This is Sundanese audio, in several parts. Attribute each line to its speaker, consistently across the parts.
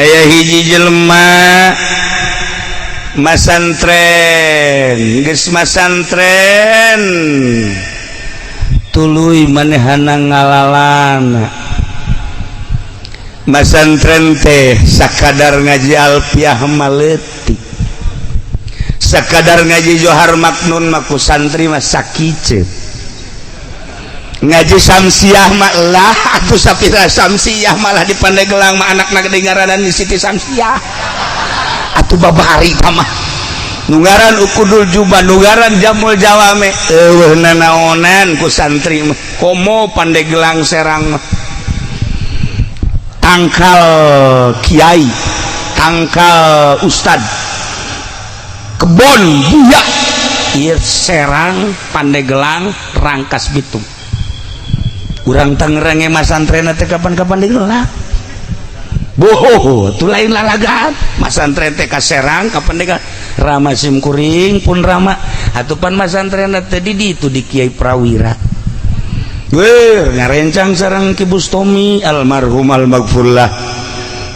Speaker 1: Aya hiji jelema masantren, geus masantren tuluy manehana ngalalana. Masantren teh sakadar ngaji alfiah mah leutik, sakadar ngaji Johar Maknun mah ku santri mah sakiceut, ngaji Samsiah mah lah atuh sapira Samsiah, malah di Pandeglang mah anakna gede ngaranan di Siti Samsiah. Atuh babari mah nu ngaran Ukudul Juba, nu ngaran Jamul Jawame, eueuh nanaonan ku santri mah. Komo Pandeglang, Serang mah tangkal kiai, tangkal ustad, kebon buaya ieu Serang, Pandeglang, Rangkas Bitung. Urang Tangerang masantren teh kapan-kapan digelar. Boho, itu lain lalagan. Masantren teh ka Serang, ka Pandeglang. Rama sim kuring pun rama. Atupan masantren teh di ditu di Kiai Prawira. Weh, ngarencang sareng Ki Bustomi almarhum almaghfurlah.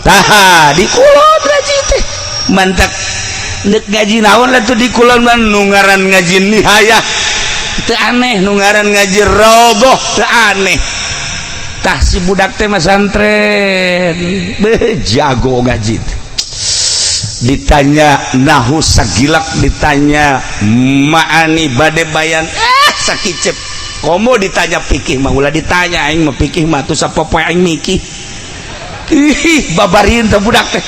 Speaker 1: Tah, di kulon ngaji teh. Mantak nek ngaji naon lah tuh di kulon mah, nu ngaran ngaji nihayah teu aneh, nu ngaran ngaji roboh teu aneh. Tah, si budak teh masantren beh jago ngaji teh. Ditanya nahu sagilak, ditanya ma'ani bade bayan sakicep. Komo ditanya pikih mah ulah ditanya, aing mah pikih mah tuh sapopoe aing mikih. Ih, babarin teh budak teh.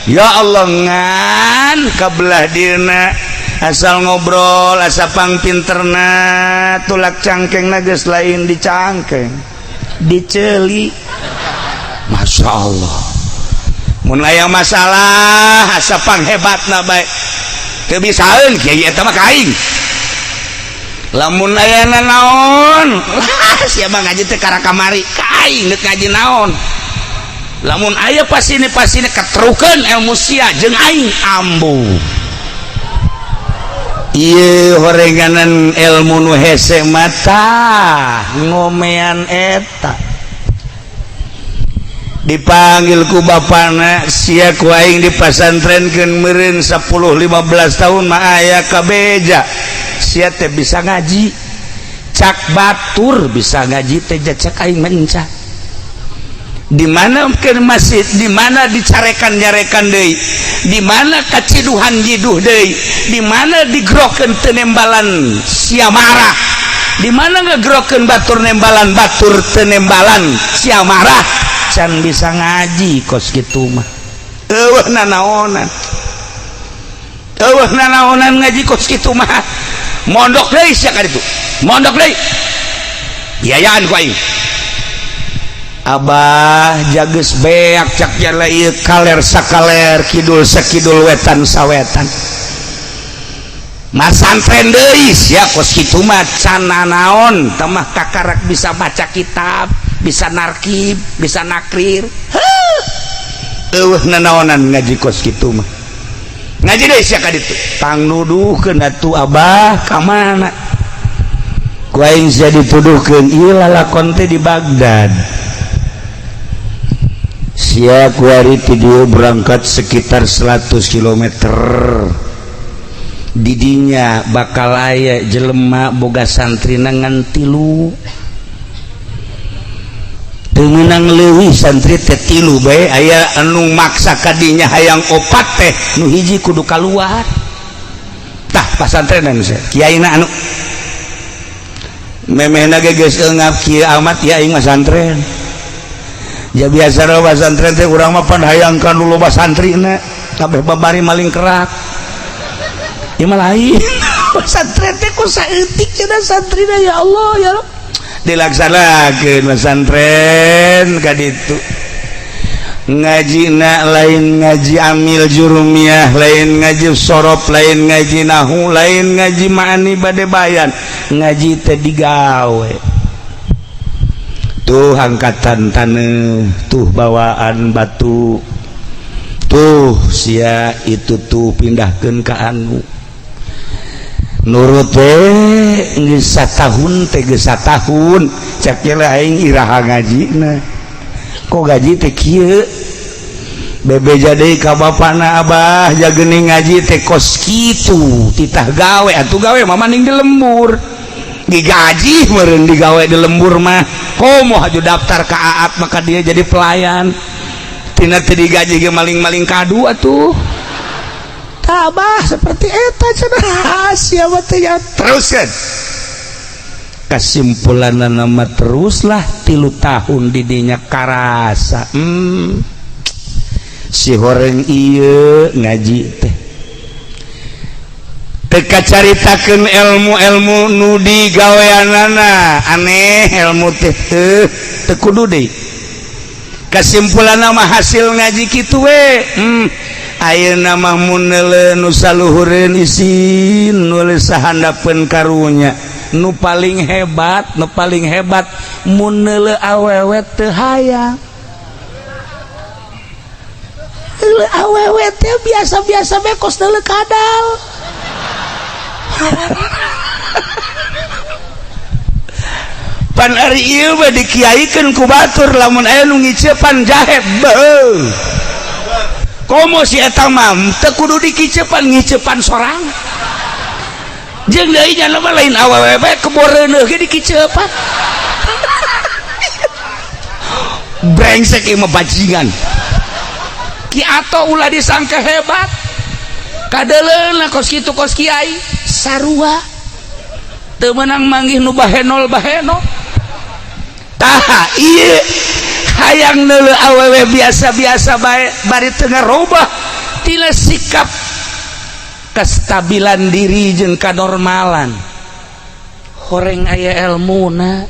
Speaker 1: Ya Allah, ngan kabelah dina asal ngobrol asa pang pinterna, tulak cangkeng geus lain di cangkeng, diceli. Masya Allah, mun aya masalah asa panghebatna bae, teu bisaeun kiai eta mah ka aing. Lamun aya naon, siapa ngaji teh kara kamari ka aing, deuk ngaji naon. Lamun aya pasini pasini ketrukeun ilmu sia jeung aing ambu. Ieu horenganan ilmu nu hese mata ngomean eta. Dipanggil ku bapana, "Sia ku aing dipasantrenkeun meureun 10 15 tahun mah aya kabeja sia teh bisa ngaji. Cak batur bisa ngaji teh, cak aing mah enca." Di mana ke masjid, di mana dicarekan nyarekan deui, di mana kaciduhan jiduh deui, di mana digrokeun teu nembalan sia marah, di mana ngegrokeun batur nembalan, batur teu nembalan sia marah. Can bisa ngaji kos kitu mah, eueuh nanaonan, eueuh nanaonan ngaji kos kitu mah. Mondok deui sia ka ditu, mondok deui, biayaan ku aing." "Abah, jages beak," cak jala ieu, "kaler sakaler, kidul sakidul, wetan sawetan." "Masantren deui sia kos kitu mah, can nanaon tah mah, kakarak bisa baca kitab, bisa narkib, bisa nakrir. Heuh, eueuh nanaonan ngaji kos kitu mah. Ngaji deui sia ka ditu." Tang nuduhkeun atuh, Abah, ka mana ku aing sia dituduhkeun? Ieu lalakon teh di Baghdad. Sia kuari ti dieu berangkat sekitar 100 km, didinya bakal aya jelema boga santri ngan tilu, teu meunang leuwih, santri teh tilu bae. Aya anu maksa kadinya hayang opat teh, nu hiji kudu kaluar. Tah, pasantrenan sia kiaina anu memehna ge geus eungap kieu amat ya aing masantren. Ya biasa pasantren teh urang mah pan hayang kan loba santrina, kabeh babari maling kerak. Ieu mah lain pesantren teh, ku saeutik cenah santrina. Ya Allah, ya Rabb. Dilaksanakeun pesantren ka ditu, ngajina lain ngaji amil jurumiyah, lain ngaji sorof, lain ngaji nahu, lain ngaji ma'ani bade bayan. Ngaji teh digawe tuh, angkatan taneuh tuh, bawaan batu tuh, sia itu tuh pindahkeun ka anu. Nurut we geus satahun teh, geus satahun. Cek aing, "Iraha ngajina? Kok gaji teh kieu?" Bebeja deui ka bapana, "Abah, jagening ngaji teh kos kitu, titah gawe atuh. Gawe mah mending di lembur, digaji meureun digawe di lembur mah. Komo haju daftar ka Aat, maka dia jadi pelayan tina teu digaji ge maling-maling kadu atuh." "Tabah seperti eta," cenah. Siapa teh ya? Terus kan kesimpulan nama teruslah 3 tahun didinya karasa, si horeng ieu ngaji teh teka caritakeun ilmu-ilmu nu digaweanana aneh, ilmu teh teu kudu deui. Kesimpulan nama hasil ngaji kitu we, ayeuna mah mun neuleuh nu saluhureun isin, nulis sahandapeun. Karunya nu paling hebat, nu paling hebat mun neuleuh awewe teu hayang. Neuleuh awewe teh biasa-biasa bae, kos neuleuh kadal. Pan ari ieu mah dikiaikeun ku batur, lamun aya nu ngicepan jahe beuh. Komo si eta mah teu kudu dikicepan, ngicepan sorang. Jeung deui nya mah lain awewe bae, keboreuneuh ge dikicepan. Brengsek ieu mah, bajingan. Ki Ato ulah disangka hebat, kadeleuna kos kitu, kos kiai sarua, teu meunang manggih nu bahenol bahenol. Tah ieu hayang neuleuh awewe biasa-biasa bae, bari teu ngarobah tina sikap kestabilan diri jeung kanormalan. Horeng aya elmuna.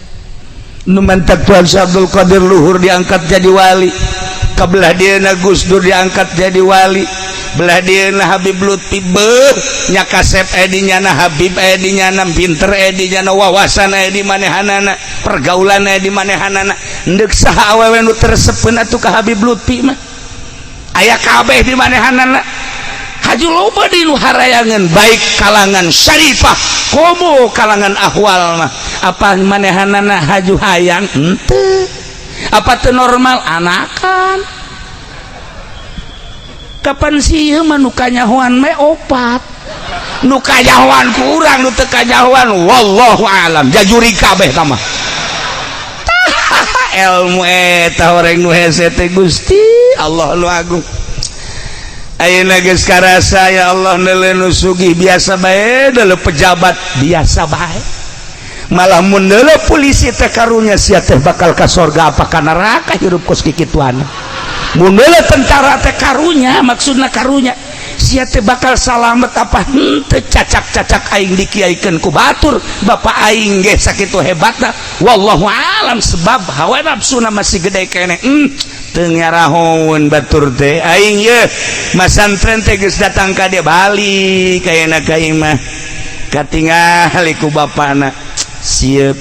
Speaker 1: Nu mantak Tuan Syekh Abdul Qadir luhur diangkat jadi wali, kabelah dieuna Gus Dur diangkat jadi wali, belah dieuna Habib Lutfi. Beuh nya, kasep aya di nyana, Habib aya di nyana, pinter aya di nyana, wawasan aya di manehanana, pergaulan aya di manehanana. Ndek saha awewe nu teu resepeun atuh ka Habib Lutfi mah? Aya kabeh di manehanana. Haju loba di nu harayangan, baik kalangan syarifah komo kalangan ahwal mah. Apa manehanana haju hayang henteu? Apa teu normal anakan? Kapan sih ieu mah nu kanyahoan me opat, nu kanyahoan kurang, nu teu kanyahoan wallahu alam, jajuri kabeh tah mah. Ilmu eta horeng nu hese teh, Gusti Allah nu agung. Ayeuna geus karasa, ya Allah, neuleuh nu sugih biasa bae, neuleuh pejabat biasa bae, malah mun neuleuh polisi teh karunya, sia teh bakal ka sorga apa ka neraka hirup kos kikituan. Mun neuleuh tentara teh karunya, maksudna karunya sia teh bakal salamet apa henteu. Cacak-cacak aing dikiaikeun ku batur, bapak aing ge sakitu hebatna, wallahu alam, sebab hawa nafsuna masih gede keneh. Teu ngarahoun batur teh. Aing ye masantren teh geus datang ka dia, balik kayana ka imah, katingali ku bapana sieup.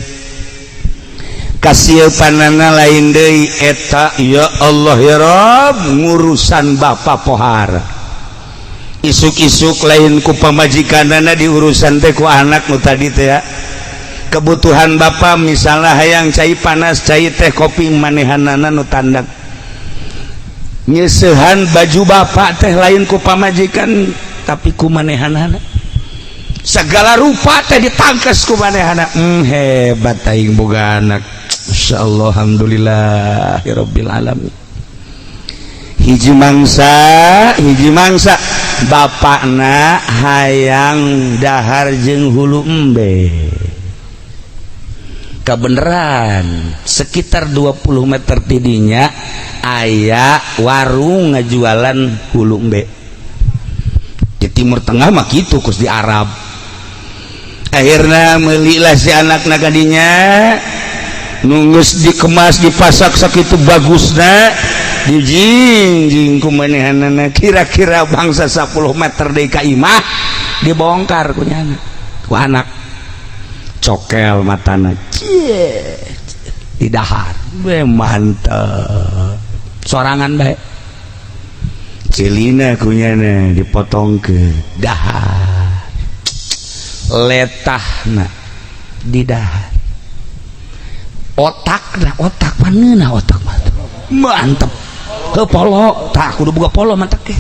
Speaker 1: Kasieupanana lain deui eta, ya Allah ya Rob, ngurusan bapak pohara isuk-isuk lain ku pamajikanana diurusan teh, ku anak nu tadi teh ya. Kebutuhan bapak misalnya hayang cai panas, cai teh, kopi, manehanana nu tandak. Nyesehan baju bapak teh lain ku pamajikan, tapi ku manehanana. Segala rupa teh ditangkes ku manehana. Hebat aing boga anak. Insyaallah, alhamdulillah rabbil alamin. Hiji mangsa, hiji mangsa bapakna hayang dahar jeung hulu embe. Kebenaran sekitar 20 meter tidinya aya warung ngajualan hulu embe. Di Timur Tengah mah gitu, kos di Arab. Akhirnya melilah si anak kadinya, nunggus dikemas, dipasak sakitu bagusna, dijingjing ku manehanana. Kira-kira bangsa 10 meter deui ka imah, dibongkar ku nyana, ku anak, cokel matana, cie, di dahar. Be mantep sorangan bae. Celina kunyana dipotong ke dahar, letahna di dahar, otak, otak paneuna, otak mah mantep. Heuh, polo tah kudu boga polo mantak ge.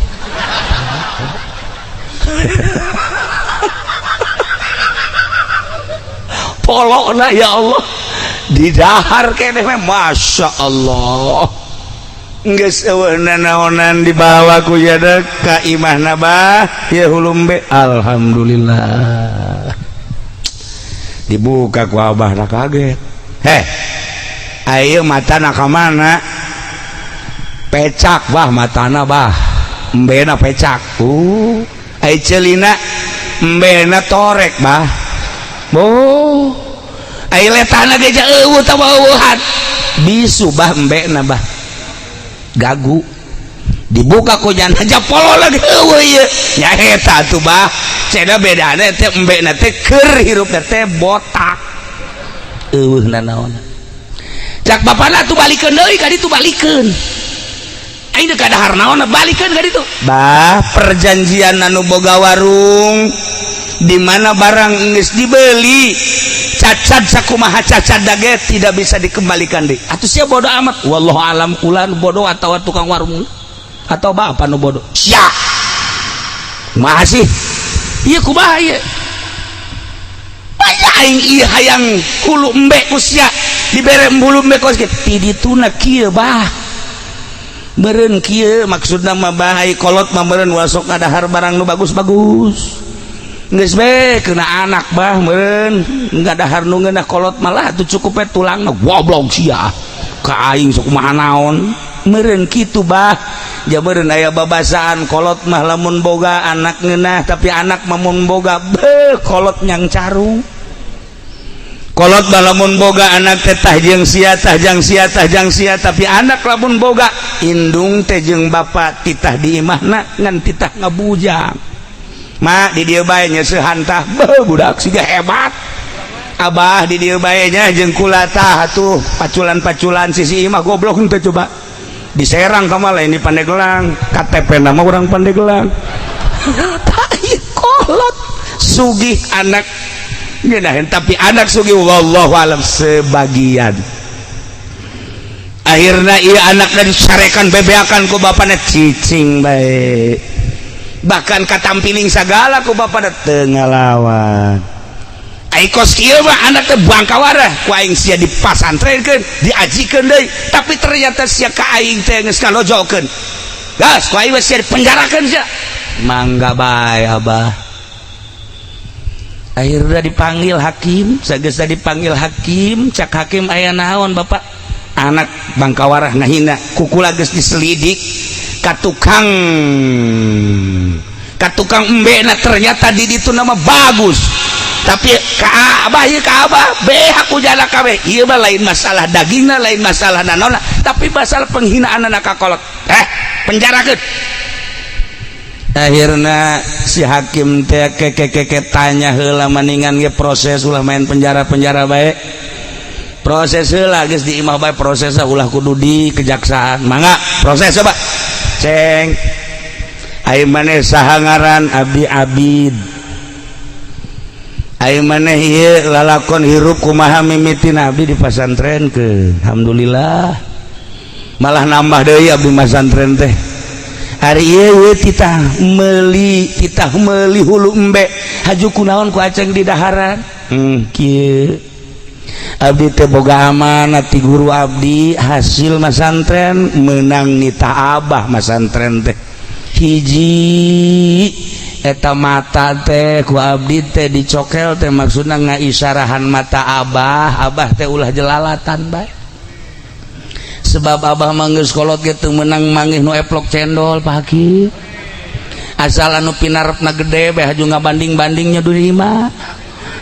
Speaker 1: Polo na ya Allah didahar keneh mah, Masya Allah. Geus eueuh nanaonan dibawa ku jadek ka imahna bah ya hulumbe. Alhamdulillah dibuka ku abah na kaget. Heh, ayo matana ka mana? Pecak bah matana bah, embena pecak. Ai celina embena torek bah. Oh, ai letana ge eueuh tawauhan. Bisu bah embena bah. Gagu. Dibuka ku jana japolo lagi eueuh ieu. Nya eta atuh bah. Cenah bedana teh embena teh keur hirupna teh botak. Eueuh nanaon. Cak bapana atuh balikeun deui ka ditu balikeun. Aing teh kadahar naon balikeun ka ditu. Bah, perjanjian anu boga warung di mana barang geus dibeli cacat sakumaha cacat dage tidak bisa dikembalikan deui. Atuh sia bodoh amat. Wallahu alam kula nu bodoh atawa tukang warung atau bapak nu bodoh. Sia. Kumaha sih? Ieu kumaha ieu? Banyak aing ieu hayang hulu embe ku sia dibere hulu embe kos kieu. Ti dituna kieu bah. Meureun kieu maksudna mah bah ai kolot mah meureun wasok ngadahar barang nu bagus-bagus. Geus be kena anak bah meureun ngadahar nu ngeunah kolot malah atuh cukup we tulangna goblok sia. Ka aing sok kumaha naon meureun kitu bah. Ja meureun aya babasaan kolot mah lamun boga anak ngeunah tapi anak mah mun boga beuh kolot nyang carung. Kolot mah lamun boga anak teh tah jeung sia tah jang sia tah jang sia tapi anak lamun boga indung teh jeung bapa titah di imahna ngan titah ngabujang. Ma di dieu bae nyeusehan tah beuh budak siga hebat. Abah di dieu bae nya jeung kula tah atuh paculan-paculan sisi imah goblok henteu coba. Diserang ka mah lain di Pandeglang, KTP nama urang Pandeglang. Tah ieu kolot sugih anak ngeunaheun tapi anak sugih wallahu alam sebagian. Akhirna ieu anakna dicarekan bebeakan ku bapana cicing bae. Bahkan katampiling sagala ku bapana teu ngalawan. Ai kos kieu mah anak teh bangkawarah ku aing sia dipasantrenkeun, diajikeun deui, tapi ternyata sia ka aing teh geus ngalojokeun. Gas ku aing sia dipenjarakeun sia. Mangga bae abah. Akhirnya dipanggil hakim, sageus dipanggil hakim, cak hakim aya naon bapak? Anak bangkawarah ngahina, kukula geus diselidik ka tukang embena ternyata di ditu nama bagus. Tapi ka abah ieu ka abah beha ku jana kabeh. Ieu mah lain masalah dagingna, lain masalah nanaonna, tapi masalah penghinaan anak ka kolot. Penjarakeun. Akhirna si hakim teh keke tanya heula maningan ge proses ulah main penjara-penjara bae. Proses heula geus di imah bae prosesna ulah kudu di kejaksaan. Mangga proses coba. Ceng. Ai maneh saha ngaran? Abdi Abid. Ai maneh ieu lalakon hirup kumaha mimitina? Abdi di pasantrenkeun. Alhamdulillah. Malah nambah deui abdi masantren teh. Hari ieu titah meuli hulu embe haju kunaon ku aceng di daharan. Kieu. Abdi teh boga amanat ti guru abdi hasil masantren menang nita abah masantren teh. Hiji eta mata teh ku abdi teh dicokel teh maksudna ngaisyarahan mata abah, abah teh ulah jelalatan bae. Sebab abah mah geus kolot ge teu meunang manggih nu eplok cendol Pak Hakim. Asal anu pinarepna gede bae haju ngabanding-bandingnya deui mah.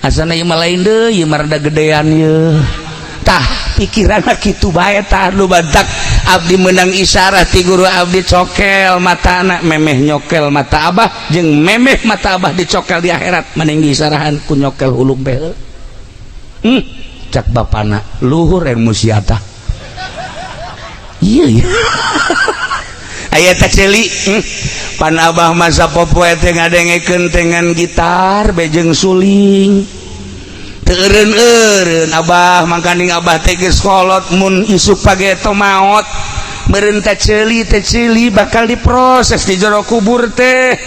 Speaker 1: Asana ieu mah lain deui, ieu mah rada gedean ieu. Tah pikiranna kitu bae tah nu badak abdi menang isyarah ti guru abdi cokel matana memeh nyokel mata abah jeung memeh mata abah dicokel di akhirat mending diisyarahan ku nyokel hulu bae. Cak bapana luhur ilmu sia tah. Iya ya. Aya teh ceuli pan abah masa popoe teh ngadengekeun dengan gitar bejeng suling. Teu eureun-eureun abah mangkaning abah teh geus kolot mun isuk pageto maot. Meureun teh ceuli teh ceuli bakal diproses di jero kubur teh.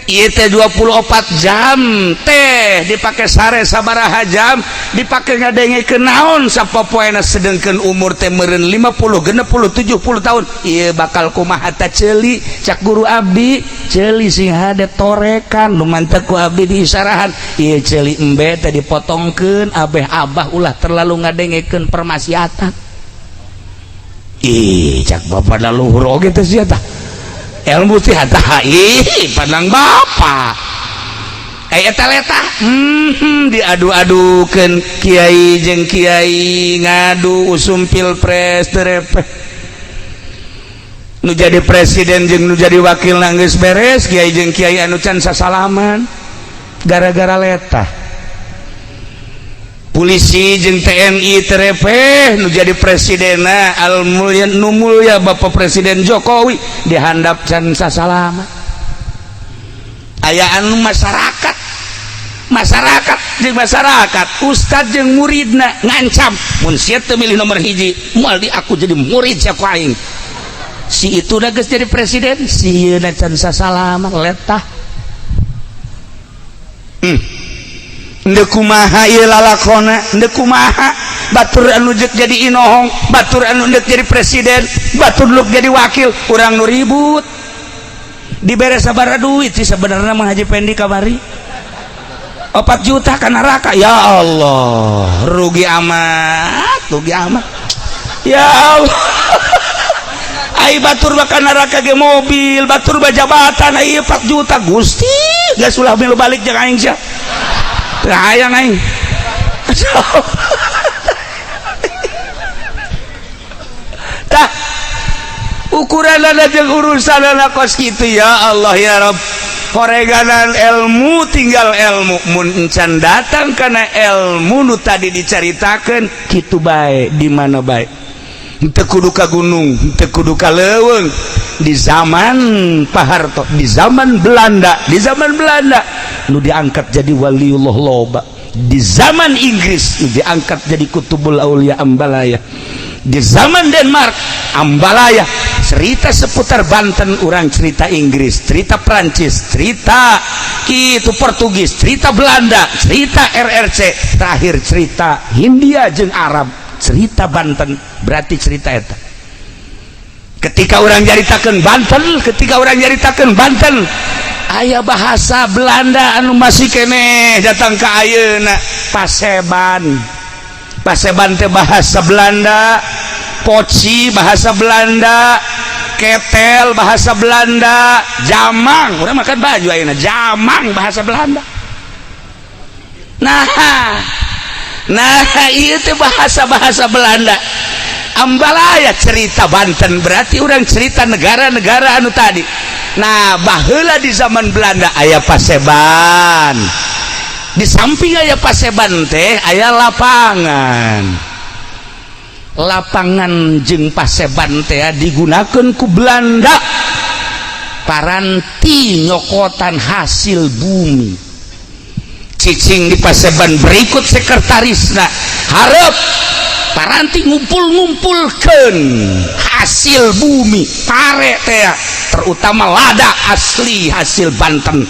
Speaker 1: Ieu teh 24 jam teh dipake sare sabaraha jam, dipake ngadengekeun naon sapopoena, sedengkeun umur teh meureun 50, 60, 70 tahun. Ieu bakal kumaha ta ceuli? Cak guru abdi, ceuli sing hade torekan nu mantep ku abdi diisarahan. Ieu ceuli embe teh dipotongkeun abeh abah ulah terlalu ngadengekeun permaksiatan. Ih, cak bapak da luhur oge teh sia tah. Ilmu teh tah, ih, pandang bapak. Eh, eta letah diadu-adukeun kiai jeung kiai ngadu usum pilpres terepeh. Nu jadi presiden jeung nu jadi wakil geus beres, kiai jeung kiai anu can sasalaman gara-gara letah. Polisi jeung TNI terepeh, nu jadi presidena al mulya nu mulya Bapak Presiden Jokowi dihandap can sasalaman. Aya anu masyarakat, masyarakat jeung masyarakat, ustad jeung muridna ngancam, mun sia teu milih nomor hiji moal di aku jadi murid sia ku aing. Si itu dah geus jadi presiden, si ieu can sasalaman letah. Ndek kumaha ieu lalakona? Ndek kumaha batur anu jeuk jadi inohong, batur anu ndek jadi presiden, batur nu jadi wakil, urang nu ribut. Dibere sabaraha duit sih sebenarnya mah Haji Pendi kamari? 4 juta ka neraka. Ya Allah, rugi amat, rugi amat. Ya Allah. Ai batur bakal neraka ge mobil, batur jabatan, ai 4 juta, Gusti, geus ulah milu balik jeung aing sia. Teu hayang aing. Tah ukuranana jeung urusanana kos kitu, ya Allah ya Rabb. Horeganan ilmu tinggal ilmu mun encan datang kana ilmu nu tadi dicaritakeun kitu bae di mana bae. Teu kudu ka gunung, teu kudu ka leuweung. Di zaman Pak Harto, di zaman Belanda, di zaman Belanda nu diangkat jadi waliullah loba. Di zaman Inggris nu diangkat jadi kutubul aulia ambalaya. Di zaman Denmark ambalaya. Cerita seputar Banten orang cerita Inggris, cerita Prancis, cerita itu Portugis, cerita Belanda, cerita RRC, terakhir cerita Hindia jeung Arab, cerita Banten berarti cerita eta. Ketika orang nyaritakeun Banten, ketika orang nyaritakeun Banten, aya bahasa Belanda anu masih keneh datang ka ayeuna, Paseban. Paseban teh bahasa Belanda, poci bahasa Belanda, ketel bahasa Belanda, jamang, urang makan baju ayeuna, jamang bahasa Belanda. Nah, nah ieu teh bahasa-bahasa Belanda. Ambalaya cerita Banten berarti orang cerita negara-negara anu tadi. Nah, baheula di zaman Belanda aya Paseban. Di samping aya Paseban teh aya lapangan. Lapangan jeung Paseban teh digunakeun ku Belanda paranti nyokotan hasil bumi. Cicing di Paseban berikut sekretarisna hareup paranti ngumpul-ngumpulkeun hasil bumi pare teh, terutama lada asli hasil Banten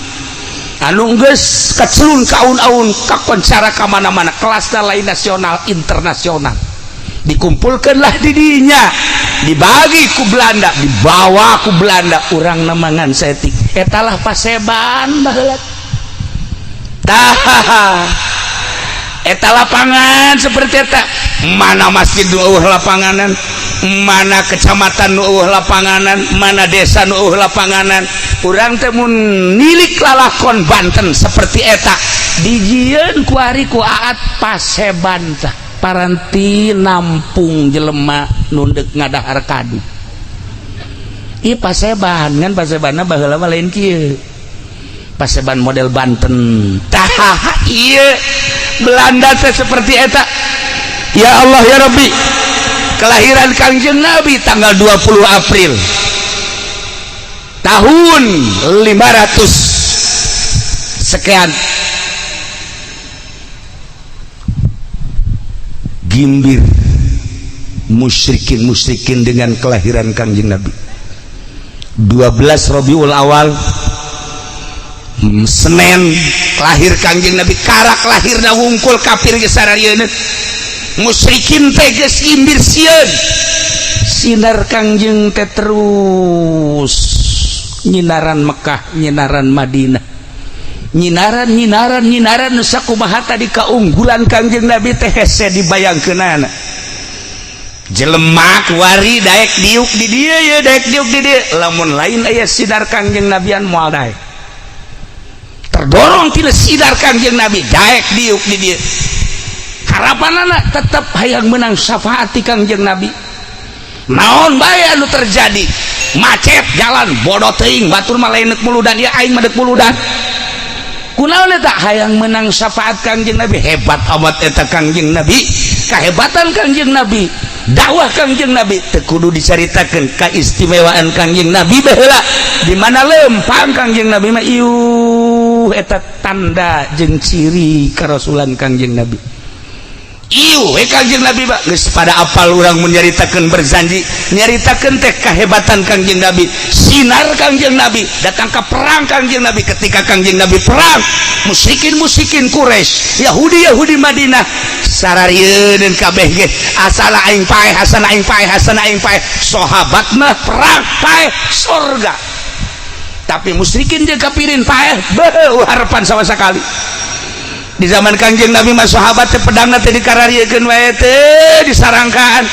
Speaker 1: anu geus kacelun kaun-aun kakoncara ka mana-mana, kelasna lain nasional internasional. Dikumpulkanlah di dinya, dibagi ku Belanda, dibawa ku Belanda, urang namangan setik etalah Paseban baheula. Tah eta lapangan seperti eta, mana masjid nu eueuh lapanganan, mana kecamatan nu eueuh lapanganan, mana desa nu eueuh lapanganan. Urang teh mun nilik lalakon Banten seperti eta dijieun ku ari ku Aat Paseban tah paranti nampung jelema nu deuk ngadahar kadu. Ieu Paseban ngan Pasebanna baheula mah lain kieu. Paseban model Banten. Tah ieu Belanda teh seperti eta. Ya Allah ya Rabbi, kelahiran Kangjeng Nabi tanggal 20 April tahun 500 sekian. Gimbir Musyrikin musyrikin dengan kelahiran Kangjeng Nabi 12 Rabiul Awal, Senin, lahir Kangjeng Nabi. Karak lahirna wungkul kafir geus sararieun, musyrikin teh geus gimbir sieun. Sinar Kangjeng teh terus nyinaran Mekah, nyinaran Madinah, nyinaran, nyinaran, nyinaran. Sakumaha tadi kaunggulan Kangjeng Nabi teh hese dibayangkeunana. Jelema kuari daek diuk di dieu ya, daek diuk di dieu, lamun lain aya sinar Kangjeng Nabian moal daek. Terdorong tina sinar Kangjeng Nabi daek diuk di dieu. Harapanana tetep hayang menang syafaat ti Kangjeng Nabi. Naon bae anu terjadi, macet jalan, bodoh teuing, batur mah lain deuk muludan ya, aing mah deuk muludan. Kunaon eta? Hayang menang syafaat Kangjeng Nabi. Hebat amat eta Kangjeng Nabi, kehebatan Kangjeng Nabi, dakwah Kangjeng Nabi teu kudu dicaritakeun. Keistimewaan Kangjeng Nabi baheula di mana lempang Kangjeng Nabi mah, iuh, eta tanda jeung ciri kerasulan Kangjeng Nabi. Iuh we Kangjeng Nabi mah geus pada apal. Urang mun nyaritakeun berzanji, nyaritakeun teh kehebatan Kangjeng Nabi, sinar Kangjeng Nabi datang ke perang Kangjeng Nabi. Ketika Kangjeng Nabi perang, musyrikin musyrikin Quraisy, Yahudi Yahudi Madinah sararieun kabeh ge, asal aing paeh, asal aing paeh, asal aing paeh. Sahabat mah perang paeh sorga, tapi musyrikin jeung kafirin paeh beuh harapan sama sekali. Di zaman Kangjeng Nabi mah sahabat teh pedangna teh dikarariekeun wae teh, disarangkaan,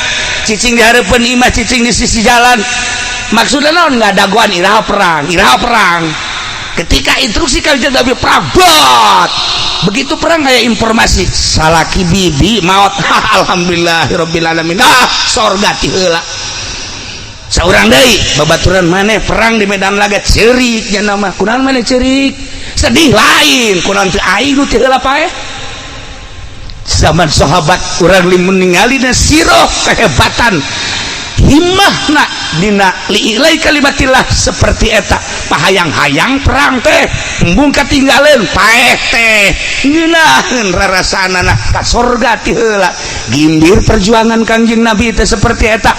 Speaker 1: cicing di hareupeun imah, cicing di sisi jalan. Maksudnya naon? Ngadagoan iraha perang, iraha perang. Ketika instruksi Kangjeng Nabi perang bot, begitu perang kayak informasi salaki bibi maut, alhamdulillahirabbil alamin, ah, sorga ti heula. Saurang deui babaturan maneh perang di medan laga, ceurik nya nama. Kunaon maneh ceurik? Sedih. Lain kunaon teu aing nu teu heula paeh. Zaman sahabat urang limun ningali na siroh kehebatan himmahna dina li'ilai kalimatillah seperti eta, pahayang-hayang perang teh embung katinggaleun, paeh teh ngeunaheun rarasaanana ka sorga ti heula. Gimbir perjuangan Kangjeng Nabi teh seperti eta.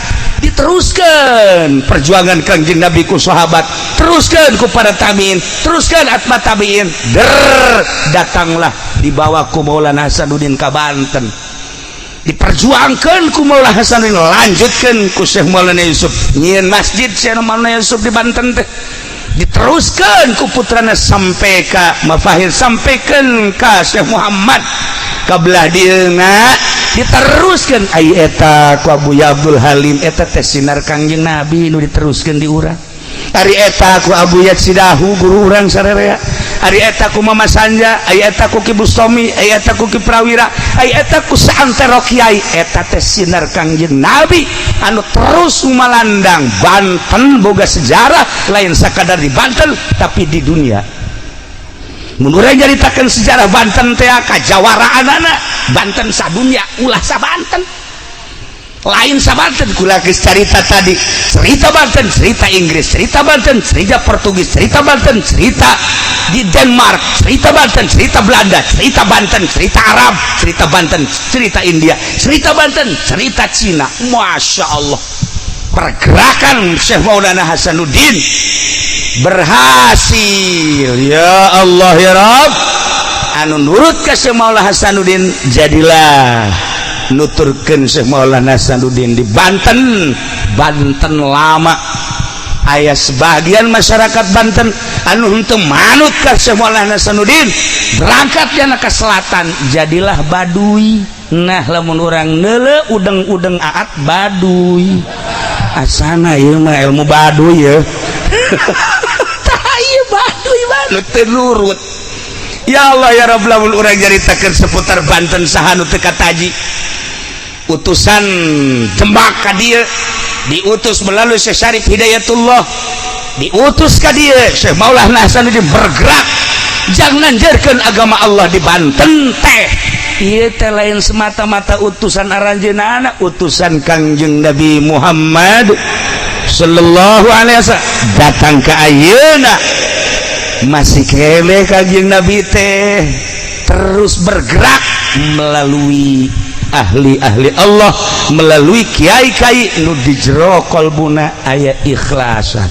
Speaker 1: Diteruskan perjuangan Kangjeng Nabi ku sahabat, teruskan ku para tabiin, teruskan atma tabiin, der datanglah dibawa ku Maulana Hasanuddin ka Banten, diperjuangkan ku Maulana Hasanuddin, lanjutkan ku Syekh Maulana Yusuf, nyieun masjid Syekh Maulana Yusuf di Banten teh, diteruskan ku putrana sampai ka Mafahir, sampaikan ka Syekh Muhammad ka belah dieuna, diteruskan ai eta ku Abu Abdul Halim. Eta teh sinar Kangjeng Nabi nu diteruskan di urang. Ari eta ku Abu Yatsidahu, guru urang sarerea. Ari eta ku Mama Sanja, ari eta ku Ki Bustomi, ari eta ku Ki Prawira, ari eta ku saantero kiai. Eta teh sinar Kangjeng Nabi anu terus malandang. Banten boga sejarah lain sakadar di Banten, tapi di dunia. Mun urang nyaritakeun sejarah Banten teh kajawaraanana Banten sadunya, ulah sa Banten, lain sa Banten. Kula geus carita tadi, cerita Banten, cerita Inggris, cerita Banten, cerita Portugis, cerita Banten, cerita di Denmark, cerita Banten, cerita Belanda, cerita Banten, cerita Arab, cerita Banten, cerita India, cerita Banten, cerita Cina. Masya Allah, pergerakan Syekh Maulana Hasanuddin berhasil. Ya Allah ya Rabb, anu nurut ke Syekh Maulana Hasanuddin, jadilah nuturkeun Syekh Maulana Hasanuddin di Banten. Banten lama aya sebagian masyarakat Banten anu henteu manut ka Syekh Maulana Hasanuddin, berangkat jana ke selatan, jadilah Baduy. Nah, lamun urang neule udeng-udeng aat Baduy, asana ieu mah ilmu Baduy ya. Tah, ieu Baduy nu teu nurut. Ya Allah ya Rabb, lamun urang nyaritakeun seputar Banten, saha nu teu kataji? Utusan Demak ka dieu diutus melalui Syekh Syarif Hidayatullah, diutus ka dieu. Syekh Maulana Hasanuddin bergerak jangan nanjerkeun agama Allah di Banten teh. Ieu teh lain semata-mata utusan aranjeunana, utusan Kangjeng Nabi Muhammad sallallahu alaihi wasallam datang ke ayeuna masih kele. Kangjeng Nabi teh terus bergerak melalui ahli-ahli Allah. melalui kiai-kiai nu di jero kolbuna aya ikhlasan.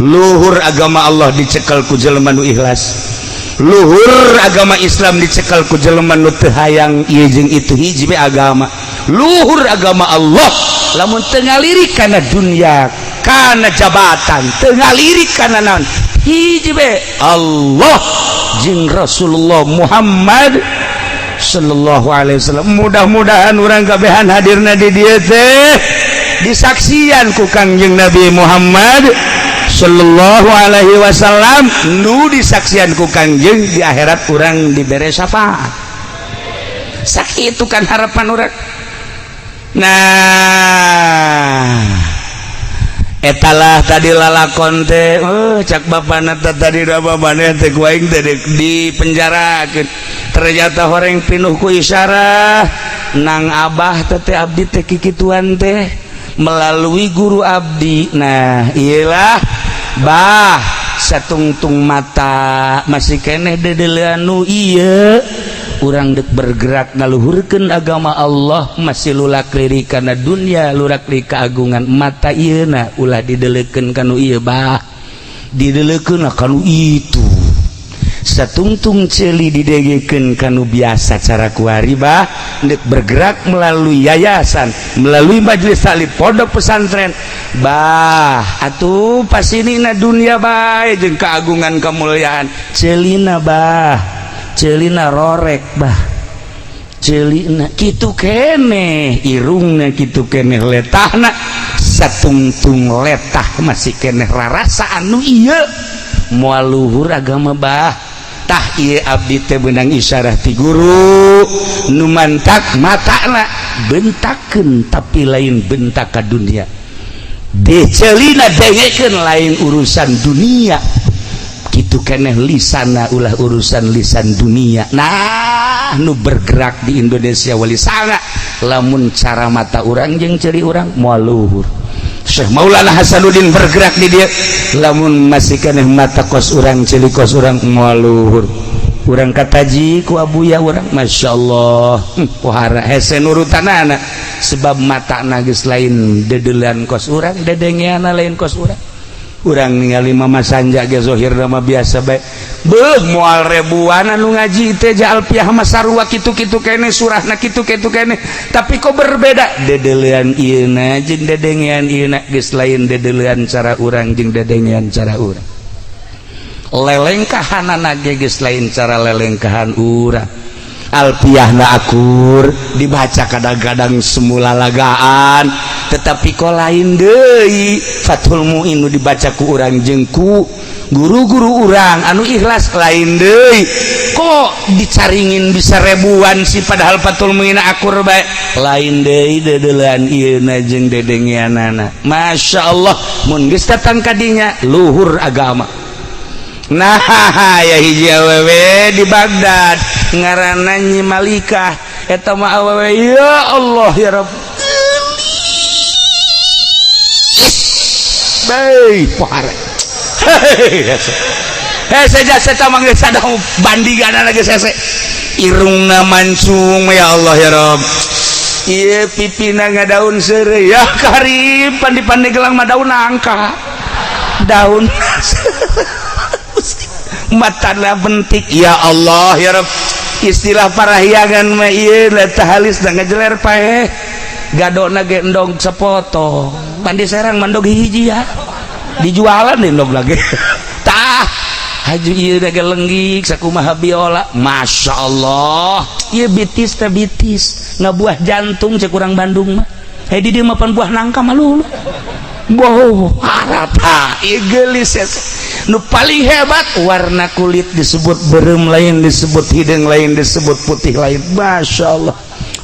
Speaker 1: Luhur agama Allah dicekel ku jelema nu ikhlas, luhur agama Islam dicekel ku jelema nu teu hayang ieu jeung itu, hiji be agama. Luhur agama Allah lamun teu ngalirik kana dunia, kana jabatan, teu ngalirik kana naon, hiji be Allah jeung Rasulullah Muhammad sallallahu alaihi wasallam. Mudah-mudahan urang kabehan hadirna di dieu teh disaksian ku Kangjeng Nabi Muhammad sallallahu alaihi wasallam, nu disaksian ku Kangjeng di akhirat urang dibere syafaat. Sakitu kan harapan urang. Nah, etalah tadi lalakon teh, oh, cak bapana teh tadi da bapana teh ku aing teh di penjarakeun, ternyata horeng pinuh ku isyarah nang abah teh, teh abdi teh kikituan teh melalui guru abdi. Nah, iyalah bah, satungtung mata masih keneh dedelean nu ieu, urang dek bergerak ngaluhurkeun agama Allah masih lulak lirik kana dunia, lulak lirik keagungan. Mata ieu na ulah didelekeun kanu ieu bah, didelekeun kanu itu. Satungtung ceuli didegekeun kanu biasa cara kuari bah, dek bergerak melalui yayasan, melalui majelis taklim, pondok pesantren bah. Atuh pasinina dunia bae jeung keagungan kemuliaan, ceulina bah, ceulina rorek bah, ceulina kitu keneh, irungna kitu keneh, letahna satungtung letah masih keneh rarasa anu ieu moal luhur agama bah. Tah, ieu abdi teh beunang isyarah ti guru nu mantak matana bentakeun, tapi lain bentak ka dunia, deceulina dengekeun lain urusan dunia, kitu keneh lisana ulah urusan lisan dunia. Nah, nu bergerak di Indonesia wali sanga lamun cara mata urang jeung ceuli urang moal luhur. Syekh Maulana Hasanuddin bergerak di dia, lamun masih keneh mata kos urang, ceuli kos urang, moal luhur. Urang kataji ku abuya urang, Masya Allah, pohara hese nurutanana, sebab mata geus lain dedeulean kos urang, dedengeana lain kos urang. Urang ningali Mama Sanja ge zohir mah biasa bae, beuh, moal ribuan anu ngaji teh ja alfiah mah sarua kitu-kitu keneh, surahna kitu-kitu keneh, tapi kok berbeda dedeulean ieuna jeung dedengean ieuna geus lain dedeulean cara urang jeung dedengean cara urang, lelengkahanana ge geus lain cara lelengkahan urang. Alfiahna akur dibaca, kadang-kadang semula lagaan, tetapi kok lain deui Fathul Muin nu dibaca ku urang jeung ku guru-guru urang anu ikhlas, lain deui. Kok dicaringin bisa ribuan sih, padahal Fathul Muin akur bae? Lain deui dedeulean ieuna jeung dedengeanana. Masya Allah, mun geus datang kadinya luhur agama. Nah, ya hiji awewe di Baghdad ngaranna Nyi Malikah. Eta mah awewe, ya Allah ya Rabb, baik pohara. Hei, saja saya mah geus ada bandingan lagi hese, irungna mancung, ya Allah ya Rabb. Ieu pipina ngadaun seureuy, ya karim pandi-pandi gelang mah daun nangka, daun matana bentik, ya Allah ya Rabb. Istilah parahyangan mah ieu letah halis da ngejeler paeh, gadona ge endog sepotong, pandi serang mandog hiji ya dijualan endog lagi. Tah, haju ieu ge lenggik sakumaha biola, Masya Allah. Ieu bitis teh bitis ngabuah jantung cek urang Bandung mah. Hei, di dieu mah pan buah nangka mah lulu. Wow, harata ieu geulis. Nu paling hebat warna kulit disebut berem lain, disebut hidung lain, disebut putih lain. Masya Allah,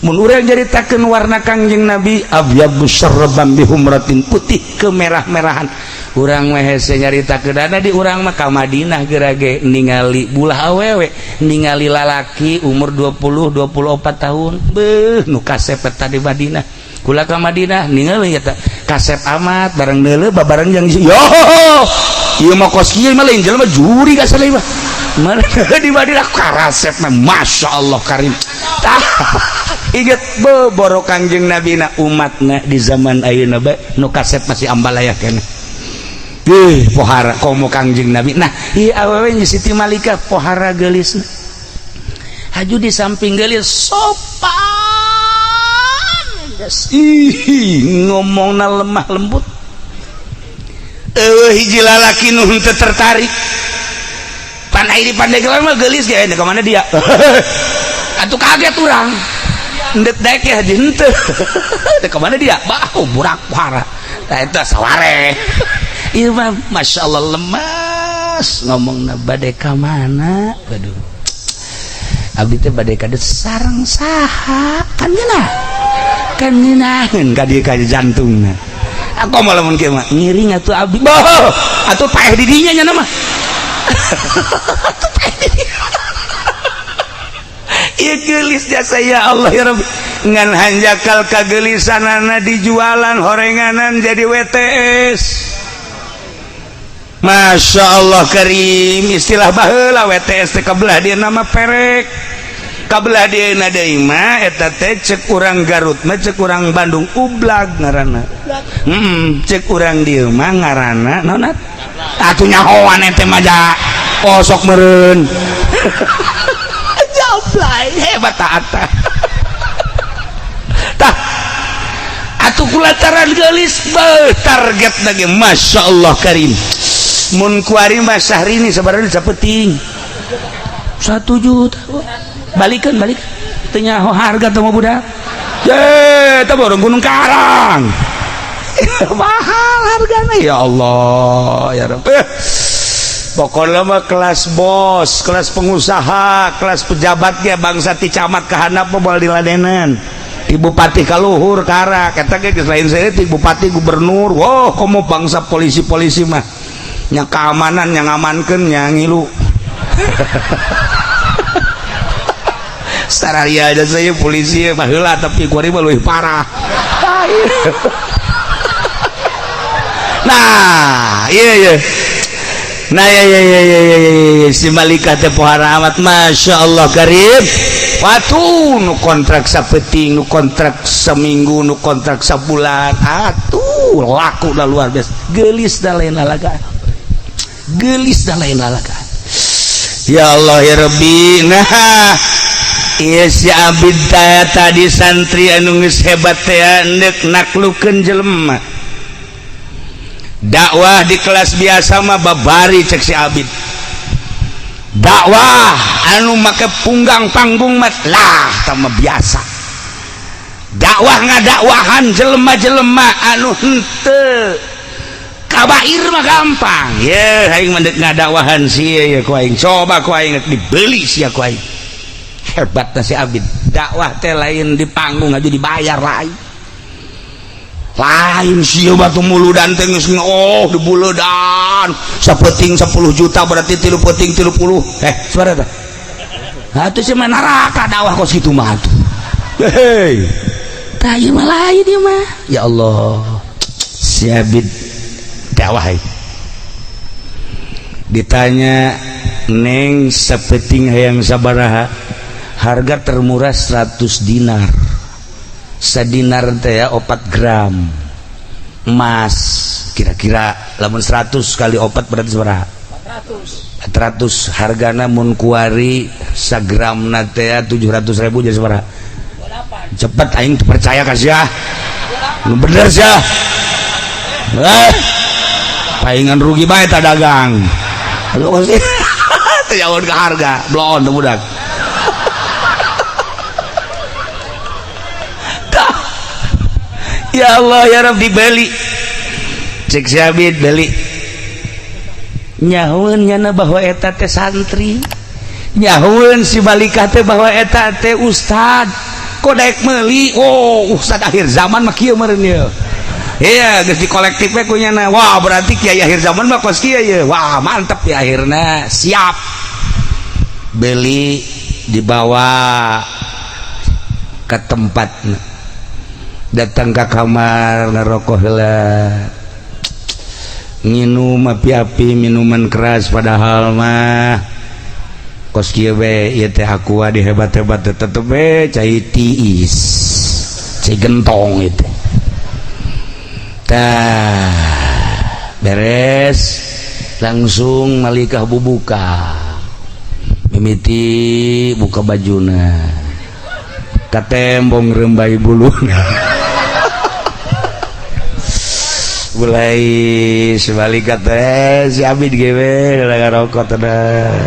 Speaker 1: mun urang nyaritakeun warna Kangjeng Nabi abyadu syarraban bihumratin, putih kemerah-merahan. Urang mah hese nyaritakeun di urang mah ka Madinah gerage ningali bulah awewe, ningali lalaki umur 20 24 tahun, beuh, nu kasep eta di Madinah. Kula ka Madinah ningali eta kasep amat, bareng neuleuh babareng jeung yo ieu mah kos kieu mah lain jelema juri ka saleh mah. Mana di Madinah karasep mah, Masya Allah karim. Tah. Inget boro Kangjeng Nabi na umatna di zaman ayeuna bae nu kasep masih ambalaya keneh. Ih, pohara komo Kangjeng Nabi. Nah, ieu awewe Siti Malika pohara geulisna. Haju di samping geulis sopan. Ih, ngomongna lemah lembut. Eueuh hiji lalaki nu henteu tertarik. Pan ai di Pandeglang mah geulis ge, ka mana dia? Atuh kaget urang. Ndek daek ya haji henteu. Dek ka mana dia? Bah, burak pohara. Tah eta saware. Ieu mah masyaallah lemas ngomongna bade ka mana? Waduh. Abdi teh bade ka sareng saha? Kan ngeunah. Kan ngeunaheun ka dieu ka jantungna. Aku mah lamun kieu mah ngiring atuh abdi. Bah, atuh paeh di dinya nya mah. Atuh paeh di dinya. Ieu geulis jasa ya Allah ya Rabbi. Ngan hanjakal kageulisanana dijualan horenganan jadi WTS. Masya Allah karim, istilah baheula WTS teh kabelah dia nama perek. Kabelah dia deui mah eta teh cek urang Garut mah cek urang Bandung ublag ngaranna. Cek urang dieu mah ngaranna naon atuh nyahoan ente mah ja osok meureun. Jablay hebat taat tah atuh kulantaran geulis beuh target lagi Masya Allah karim. Mun kuari mah Syahrini sebenarnya sapeting 1 juta balikan balik teu nyaho harga teh mah budak ye teh borong Gunung Karang mahal hargana ya Allah ya Rabb. Pokoknya mah kelas bos, kelas pengusaha, kelas pejabat ge bangsa ti camat ka handap mah moal diladenan. Ti bupati ka luhur karak eta ge geus lain saya ti bupati gubernur. Wah, komo bangsa polisi-polisi mah nya keamanan yang ngamankeun nya ngilu. Sararia aja saya polisi mah heula tapi kuari mah leuwih parah. Nah, iya iya. Nah ya ya ya ya ya ya si Malika teh pohara amat Masya Allah karim. Watu nu kontrak sapeting, nu kontrak seminggu, nu kontrak sabulan, atuh laku dah luar biasa. Geulis dah lain lalaga. Geulis dah lain lalaga. Ya Allah ya Rabbi. Nah, ieu si Abid tadi santri anu geus hebat teh endek naklukeun jelema. Dakwah di kelas biasa mah babari cek si Abid. Dakwah anu make punggang panggung mah lah tah mah biasa. Dakwah ngadakwahan jelema-jelema anu henteu kabair mah gampang. Ye aing mah deuk ngadakwahan sia ye ku aing. Coba ku aing dibeli sia ku aing. Hebatna si Abid. Dakwah teh lain di panggung aja dibayar lain. Lain sia batu muludan teh geus oh dibuledan sapeting 10 juta berarti 3 peting 30 sabaraha tah atuh sia mah neraka dakwah kos kitu mah atuh. Hei tah ieu mah lain ieu mah ya Allah. Si Abid dakwah ditanya neng sapeting hayang sabaraha harga termurah 100 dinar. Sadinar teh ya 4 gram emas kira-kira lamun 100 kali 4 berarti sabaraha? 400. Hargana mun kuari sagramna teh 700.000 jadi sabaraha? Cepet aing teu percaya ka sia. Nu bener sia. Paingan rugi bae ta dagang. Aduh teu jauh ke harga, bloon teu budak. Ya Allah ya Rabb dibeli. Cek si Abid beli. Nyahueun nyana bahwa eta teh santri. Nyahueun si Malikah teh bahwa eta teh ustad. Kok daek meuli? Oh, ustad akhir zaman mah kieu meureun ieu. Iya, geus di kolektif we ku nyana. Wah, berarti kiai akhir zaman mah kos kieu ye. Wah, mantep ya akhirna. Siap. Beli dibawa ke tempat. Datang ke kamar ngerokok heula nginum api-api minuman keras padahal mah Kos kieu we ieu teh aqua di hebat-hebat tetep we cai tiis, cai gentong itu. Tah, beres langsung malikah bubuka. Mimiti buka bajuna. Katembong rembai buluna. Mulai sebalik teh si Abid gewe ngarokok teh.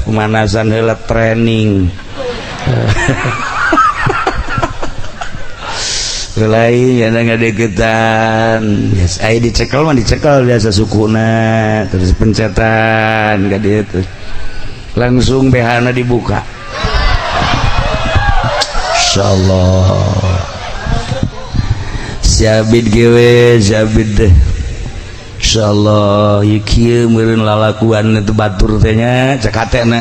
Speaker 1: Pemanasan heula training. Mulai yana ngadeukeutan. Yes, aya dicekel mah dicekel biasa sukuna, terus pencetan ka dieu terus. Langsung BH-na dibuka. Insyaallah. Si Abid gewe, si Abid teh. Insyaallah ieu kieu meureun lalaguan itu batur teh nya cek hatena.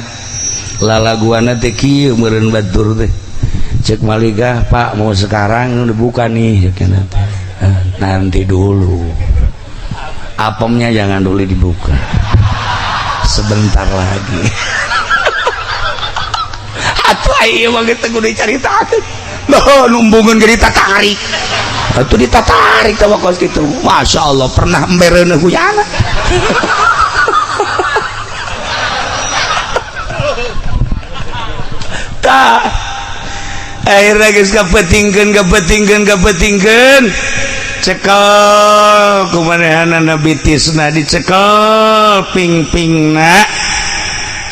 Speaker 1: Lalaguanna teh kieu meureun batur teh. Cek malikah, Pak mau sekarang dibuka nih cek teh. Nanti dulu. Apemnya jangan dulu dibuka. Sebentar lagi. Atuh ieu mah geus kudu dicaritakeun. Loh, numbungeun ge ditatarik. Atuh ditatarik teh kos kitu. Masya Allah pernah embereun huyana. Tah. Akhirna geus kapetingkeun. Cekel kumanehanana bitisna dicekel ping-pingna.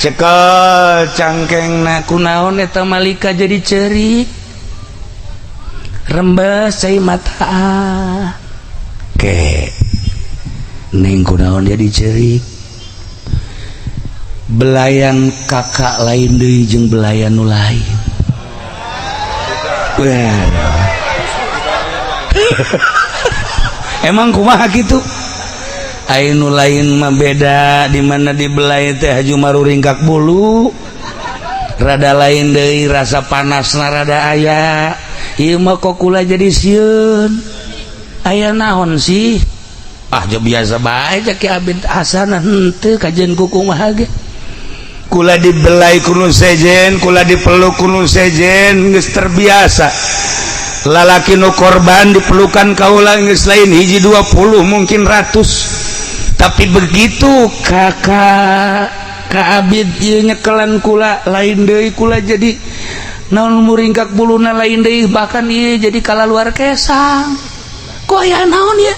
Speaker 1: Cekel cangkengna kunaon eta malika jadi ceurik. Rembes cai mata. Ke neng kunaon jadi ceurik. Belayan kakak lain deui jeung belayan nu lain. Wah. Emang kumaha kitu? Ai nu lain mah beda di mana dibelai teh haju maruringkak bulu. Rada lain deui rasa panasna rada aya. Ieu mah kok kula jadi sieun. Aya naon sih? Ah biasa bae cek Ki Abid Hasan henteu kajian ku kumaha ge. Kula dibelai ku nu sejen, kula dipeluk ku nu sejen geus terbiasa. Lalaki nu korban dipelukan kaula geus lain hiji 20 mungkin ratus. Tapi begitu kakak Ka Abid ieu nyekelan kula lain deui kula jadi naon muringkak buluna lain deui bahkan ieu jadi kalaluar kesang. Kok aya naon ieu?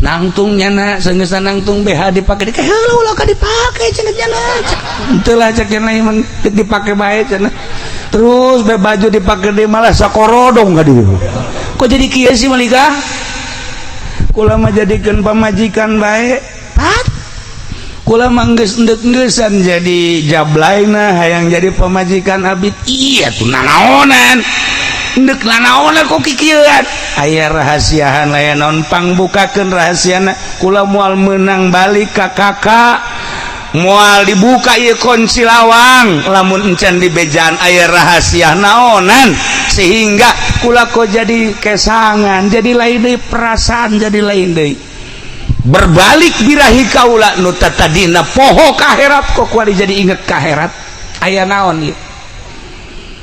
Speaker 1: Nangtung nyana sanggeusna nangtung BH dipake di heula ulah ka dipake cenah nyana. Henteu lah cek cenah ieu dipake bae cenah. Terus be baju dipake deui malah sakorodong ka dieu. Kok jadi kieu sih malika? Kula mah jadikeun pamajikan bae. Pat. Kula mah geus endek-engeusan jadi jablaina hayang jadi pamajikan Abid. Iya tuh nanaonan. Endek nanaonan kok kikieuan. Aya rahasiahan lain naon pangbukakeun rahasiana kula moal meunang balik ka kakak. Moal dibuka ieu kunci lawang lamun encan di bejaan aya rahasia naonan sehingga kula kok jadi kesangan jadi lain deui perasaan jadi lain deui. Berbalik birahi kaula nu tatadina poho ka akhirat kok kuari jadi inget ka akhirat aya naon ieu.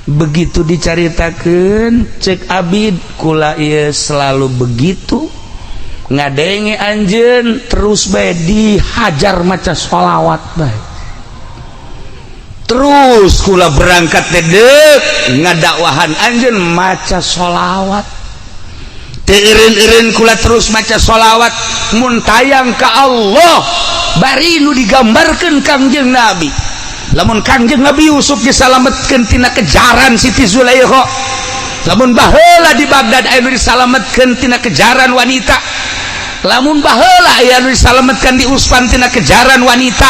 Speaker 1: Begitu dicaritakeun cek Abid kula ieu selalu begitu ngadenge anjeun terus bae dihajar maca sholawat bae terus kula berangkat teh deuk ngadakwahan anjeun maca sholawat teu eureun-eureun kula terus maca sholawat mun tayang ka Allah bari nu digambarkeun Kangjeng Nabi. Lamun Kangjeng Nabi Yusuf disalametkeun tina kejaran Siti Zulaikha, lamun baheula di Baghdad aya nu disalametkeun tina kejaran wanita, lamun baheula aya nu disalametkeun di Usfan tina kejaran wanita,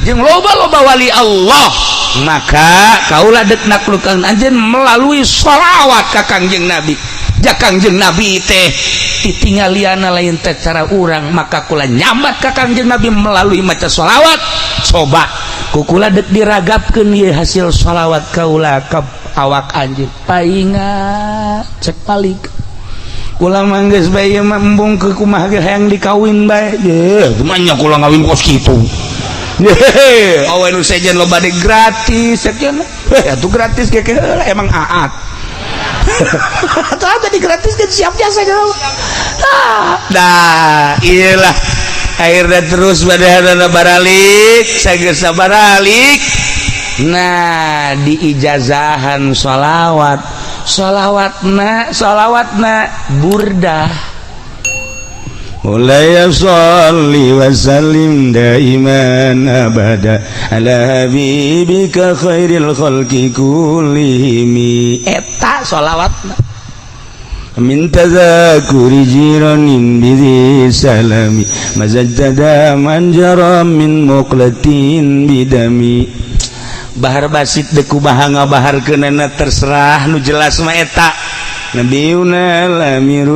Speaker 1: jeung loba-loba wali Allah, maka kaula deuk naklukan anjeun melalui sholawat ka Kangjeng Nabi. Ja Kangjeng Nabi teh titinggaliana lain teh cara urang, maka kula nyambat ka Kangjeng Nabi melalui maca sholawat. Coba kukula dek diragapkeun ieu hasil sholawat kaula ka awak anjeun painga cek palik kula mah geus bae ieu mah embung ke kumaha ge hayang dikawin bae. Yeuh kumaha nya kula ngawin kos kitu. Awe nu sejen loba de gratis sekian. Eh, atuh gratis keke heula emang aat. Atau tadi gratis kan siap jasa gitu. Nah, iyalah akhirnya terus pada baralik, sageus baralik. Nah, diijazahan sholawat, sholawatna, sholawatna burdah. مولاي صل وسلم دائما أبدا على حبيبك خير الخلق كلهم. Eta sholawatna من تذاكر جيران بذي سلام مزجت من جرى من مقلة بدمي. Bahar basit deuk kumaha ngabaharkeunana terserah, nu jelas mah eta نبينا الأمير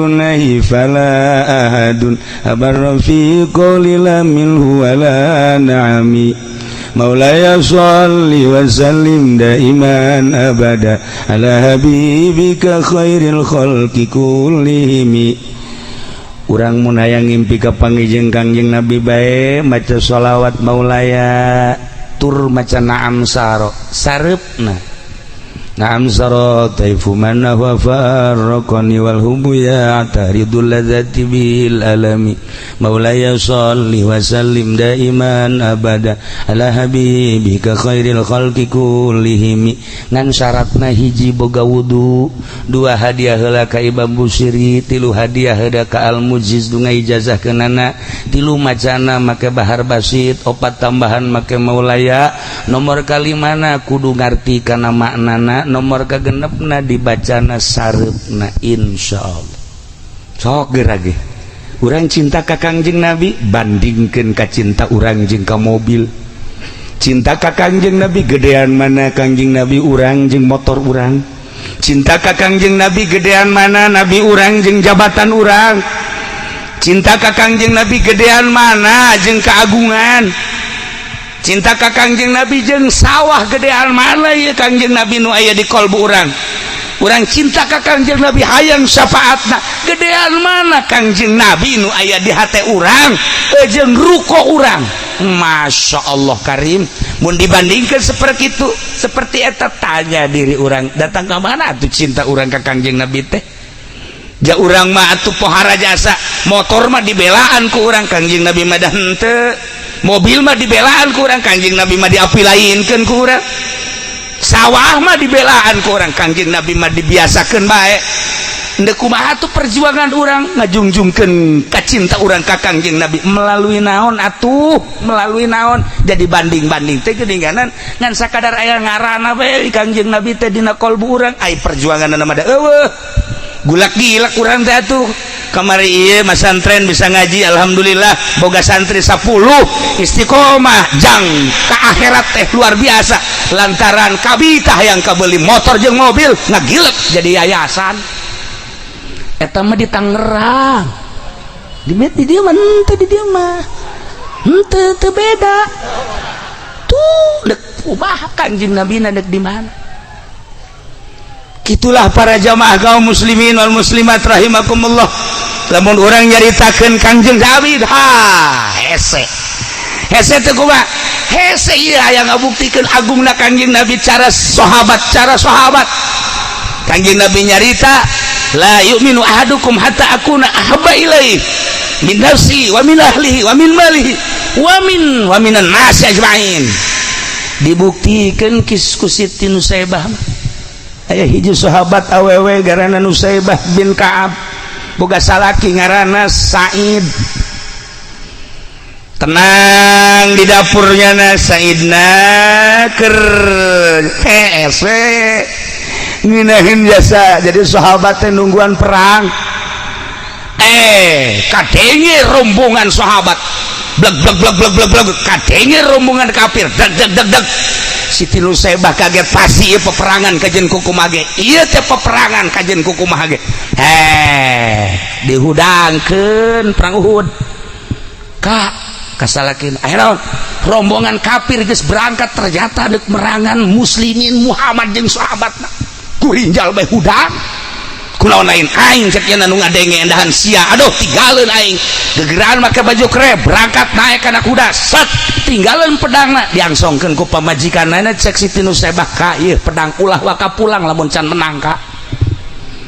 Speaker 1: فلا أحد أبر في قول لا منه ولا نعم. مولاي صل وسلم دائما أبدا على حبيبك خير الخلق كلهم. Urang mun hayang ngimpi ka panggih jeung Kangjeng Nabi bae maca sholawat maulaya tur maca naam saro sareupna. نعم سرى طيف من هو فارقني والحب يعترض اللذة بالألم. مولاي صل وسلم دائما أبدا على حبيبك خير الخلق كلهم. Ngan syaratna hiji, boga wudu, dua, hadiah heula ka Imam Busiri, tilu, hadiah heula ka Al Mujiz nu ijazahkeunana, tilu, macana make bahar basit, opat, tambahan make maulaya, nomor kalimana kudu ngarti kana maknana, nomor kagenepna dibacana sareupna. Insyaallah sok geura ge urang cinta ka Kangjeng Nabi, bandingkeun ka cinta urang jeung ka mobil. Cinta ka Kangjeng Nabi gedean mana Kangjeng Nabi urang jeung motor urang? Cinta ka Kangjeng Nabi gedean mana Nabi urang jeung jabatan urang? Cinta ka Kangjeng Nabi gedean mana jeung keagungan? Cinta ka Kangjeng Nabi jeung sawah gedean mana ya Kangjeng Nabi nu aya di kolbu urang? Urang cinta ka Kangjeng Nabi, hayang syafaatna, gedean mana Kangjeng Nabi nu aya di hate urang jeung ruko urang? Masya Allah Karim, mun dibandingkan seperti itu, seperti eta, tanya diri urang, datang ke mana tuh cinta urang ke Kangjeng Nabi teh? Ja urang mah atuh pohara jasa, motor mah dibelaan ku urang, Kangjeng Nabi mah dah henteu. Mobil mah dibelaan ku urang, Kangjeng Nabi mah diapilainkeun ku urang. Sawah mah dibelaan ku urang, Kangjeng Nabi mah dibiasakeun bae. Ndek kumaha tuh perjuangan urang ngajungjungkeun ka cinta urang ka Kangjeng Nabi melalui naon atuh, melalui naon? Jadi banding-banding teh geuninganan ngan sakadar aya ngaranna we Kangjeng Nabi teh dina kolbu urang, ai perjuanganna mah da eueuh. Gulak gilak urang teh atuh. Kamari ieu masantren bisa ngaji, alhamdulillah boga santri 10 istiqomah jang ka akhirat teh luar biasa, lantaran kabita yang kabeli motor jeung mobil ngagilek jadi yayasan. Eta mah di Tangerang, di dieu mah henteu, di dieu mah henteu, teu beda tuh. Dek kumaha Kanjeng Nabi na dek di mana? Itulah para jamaah kaum muslimin wal muslimat rahimakumullah, lamun urang nyaritakeun Kangjeng Nabi, ha, hese hese teh kumaha hese. Ieu aya ngabuktikeun agungna Kangjeng Nabi, cara sahabat, cara sahabat. Kangjeng Nabi nyarita, لا يؤمن أحدكم حتى أكون أحب إليه من نفسه ومن أهله ومن ماله ومن الناس أجمعين. Dibuktikan kis ku Siti Nusaibah mah. Aya hiji sahabat awewe garana Nusaibah bin Ka'ab, boga salaki ngaranna Said. Tenang di dapurnya na Saidna ker hese ngeunaheun jasa. Jadi sahabat teh nungguan perang, eh kadenge rombongan sahabat bleg bleg bleg bleg bleg bleg, kadenge rombongan kafir deg deg deg deg. Siti Nusaibah kaget, pasti ieu peperangan kajen kukumaha ge, ieu teh peperangan kajen kukumaha ge. Eh, dihudangkeun perang Uhud ka kasalakin akhirnya rombongan kafir geus berangkat, ternyata dek merangan muslimin Muhammad jeung sahabatna. Kurinjal bae hudang. Kunaon lain aing cek nya nu ngadenge endahan sia. Aduh, tinggalin aing. Gegeraan make baju kere, berangkat naik kana kuda. Set, tinggalin pedangna, diangsongkeun ku pamajikanna. Cek Siti Nusaibah, "Ka, ieu pedang ulah waka pulang lamun can menang, Kak."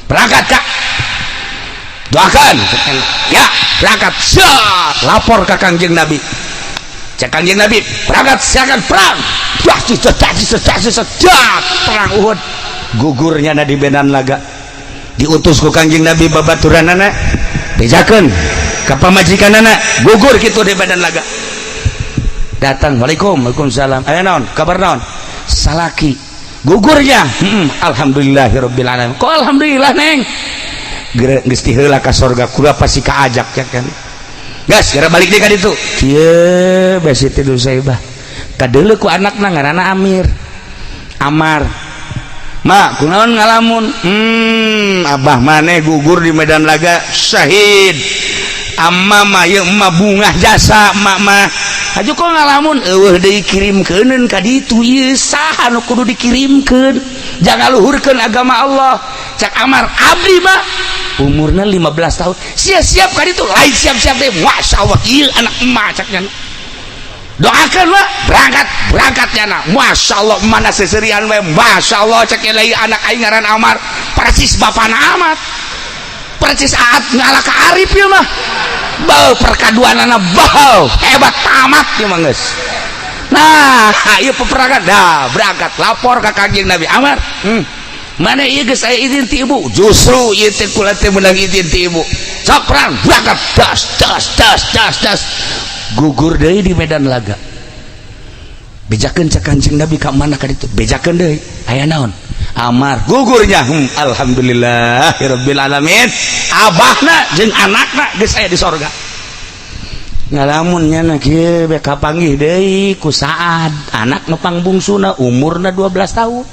Speaker 1: Berangkat, Kak, doakan ya. Berangkat, siap, lapor ke Kangjeng Nabi. Cek Kangjeng Nabi, "Berangkat, silakan perang." Dah, dah, perang Uhud, gugurnya na di medan laga. Diutus ku Kangjeng Nabi babaturanana, bejakeun ka pamajikanana gugur kitu di medan laga. Datang, "Waalaikum." "Waalaikumsalam." "Aya naon? Kabar naon?" "Salaki gugurnya." Alhamdulillahirabbil alamin." "Kok alhamdulillah, Neng?" "Geus tiheula ka sorga, kula pasti kaajak ya kan." Gas, geura balik deui ka ditu. Kieu bae Siti Nusaibah kadeuleu ku anakna ngaranna Amir, "Amar, Ma, kunaon ngalamun?" Abah maneh gugur di medan laga, syahid. Amma mah ieu emak bungah jasa emak mah. Haju kok ngalamun? Eueuh deui kirimkeuneun ka ditu. Ieu saha nu kudu dikirimkeun jangan luhurkeun agama Allah?" Cak Amar, "Abdi mah." Umurna 15 tahun. Siap-siap ka ditu, lain siap-siap deh. Masya Allah, ieu anak emak caknya. "Doakan lah." Berangkat, berangkat nyana. Masya Allah, mana seserian we. Masya Allah, cek lain anak aing ngaran Amar, persis bapana amat, persis aat ngalah ka Arif ya mah. Bau perkaduanana bau hebat tamat ya mah geus. Nah, ieu peperangan dah. Berangkat, lapor ka Kangjeng Nabi. "Amar, mana ieu geus aya izin ti ibu." "Justru ieu teh kula teh meunang izin ti ibu." Sok perang, berangkat, das das das das das, gugur deui di medan laga. Bejakeun cek Kanjeng Nabi, ka mana ka ditu? Bejakeun deui, "Aya naon, Amar?" "Gugurnya." Alhamdulillahirabbil alamin, abahna jeung anakna geus aya di sorga. Ngalamun nya kieu be, kapanggih deui ku Saad, anak nu pangbungsuna, umurna 12 tahun.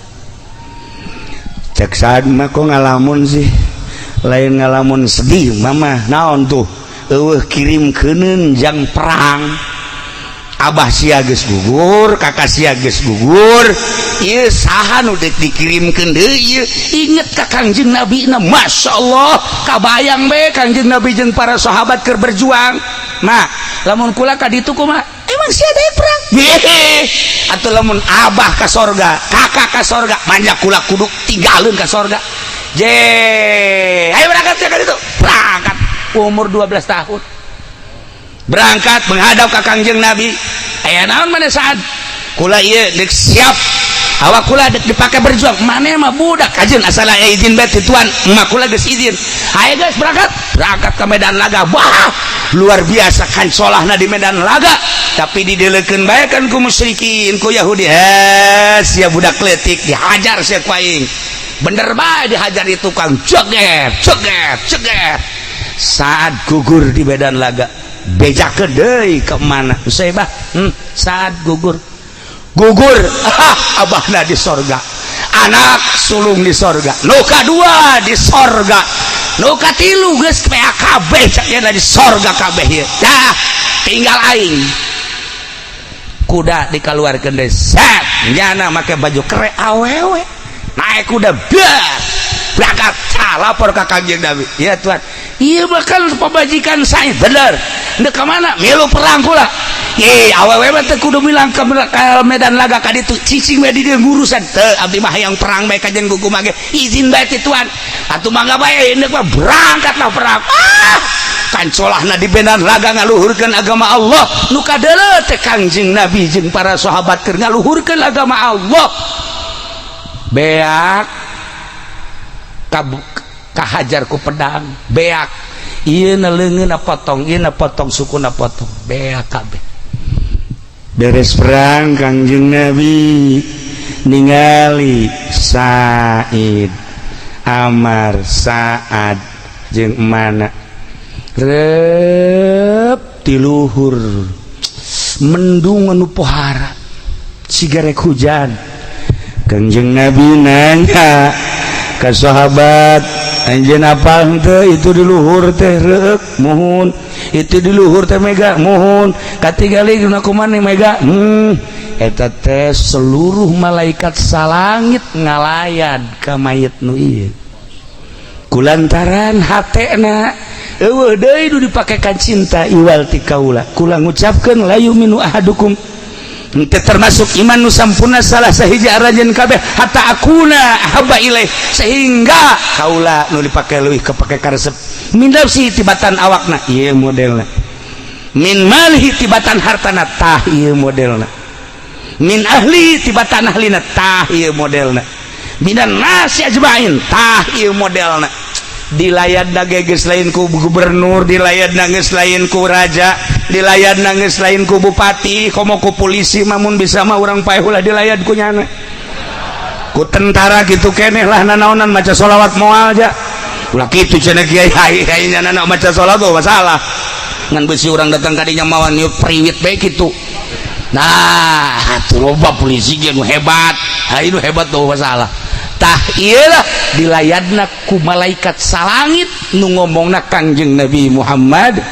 Speaker 1: Cek Saad mah, "Kok ngalamun sih?" "Lain ngalamun sedih, Mama." "Naon tuh?" "Eueuh kirimkeuneun jang perang. Abah sia geus gugur, kakak sia geus gugur, ieu saha nu deuk dikirimkeun deui ieu?" Inget ka Kangjeng Nabi na, Masya Allah, kabayang be Kangjeng Nabi jeung para sahabat keur berjuang. "Ma, lamun kula ka ditu kumaha?" "Emang sia deui perang?" "Hehe, atuh lamun abah ka sorga, kakak ka sorga, manja kula kudu tinggalin ka sorga." Je, ayo berangkat ya ka ditu. Berangkat umur 12 tahun, berangkat menghadap ke Kangjeng Nabi. "Aya naon mana, Saat?" "Kula ieu dek siap, awak kula dek dipake berjuang." "Mana mah budak kajeun, asal aya izin bae ti tuan." "Emak kula geus izin." "Ayo guys, berangkat." Berangkat ke medan laga. Wah, luar biasa kan solahna di medan laga, tapi didelekeun bae kan ku musyrikin, ku Yahudi. "Eh, sia budak letik, dihajar sia ku aing." Bener bae dihajar itu tukang, ceger ceger ceger, saat gugur di medan laga. Bejakeun deui ke mana, Usaibah? Saat gugur, gugur. Ah, abahna di sorga, anak sulung di sorga, nu kadua di sorga, nu katilu geus PAKB. Cak di sorga kabeh ieu, dah tinggal aing. Kuda dikeluarkan deh, set, nyana make baju kere, awewe naik kuda, biar berangkat, lapor ke Kangjeng Nabi. "Ya tuan, iya bakal pemajikan saya bener. Ndek ka mana?" "Milu perang pula." "Ye, awewe mah teu kudu milang ke medan laga ka ditu, cicing we di dieu ngurusan." "Teu, abdi mah hayang perang bae kajen gugu mage. Izin bae ti tuan." "Atuh mangga bae indek mah." Berangkatlah perang. Ah, kancolahna di medan laga ngaluhurkeun agama Allah. Nu kadeuleu teh Kangjeng Nabi jeung para sahabat keur ngaluhurkeun agama Allah. Beak kahajar ku pedang, beak ieu na leungeunna potong, ieu na potong, sukuna potong, beak kabeh. Beres perang, Kangjeng Nabi ningali Said, Amar, Saad jeung mana rep ti luhur mendung anu pohara siga rek hujan. Kangjeng Nabi nanya ke sahabat, "Anjeun apal henteu itu di luhur teh reuk?" "Muhun." "Itu di luhur teh mega?" "Muhun." "Katingali dina kumaha mega?" Eta teh seluruh malaikat salangit ngalayan ka mayit nu ieu." Kulantaran hatena eueuh deui nu dipake ka cinta iwal ti kaula, kula ngucapkeun la yu'minu ahadukum, henteu termasuk iman nu sampurna salah sahiji aranjeun kabeh hatta akuna ahabba ilaih, sehingga kaula nu dipake leuwih kapake karesep min nafsi tibatan awakna, ieu modelna, min malihi tibatan hartana, tah ieu modelna, min ahli tibatan ahlina, tah ieu modelna, minan nasi ajmain, tah ieu modelna. Dilayat geus lain ku gubernur, dilayat geus lain ku raja, dilayat geus lain ku bupati, komo ku polisi. Mamun bisa mah urang paeh ulah dilayat ku nyana, ku tentara gitu keneh lah. Nanaonan maca sholawat moal ja ulah kitu cenah kiai. Ai nyana maca sholawat oh masalah ngan besi urang datang kadinya mawan niup priwit bae kitu. Nah, atuh loba polisi ge nu hebat. Ha, nu hebat tuh masalah. Tah, iyalah dilayadna ku malaikat salangit nu ngomongna Kangjeng Nabi Muhammad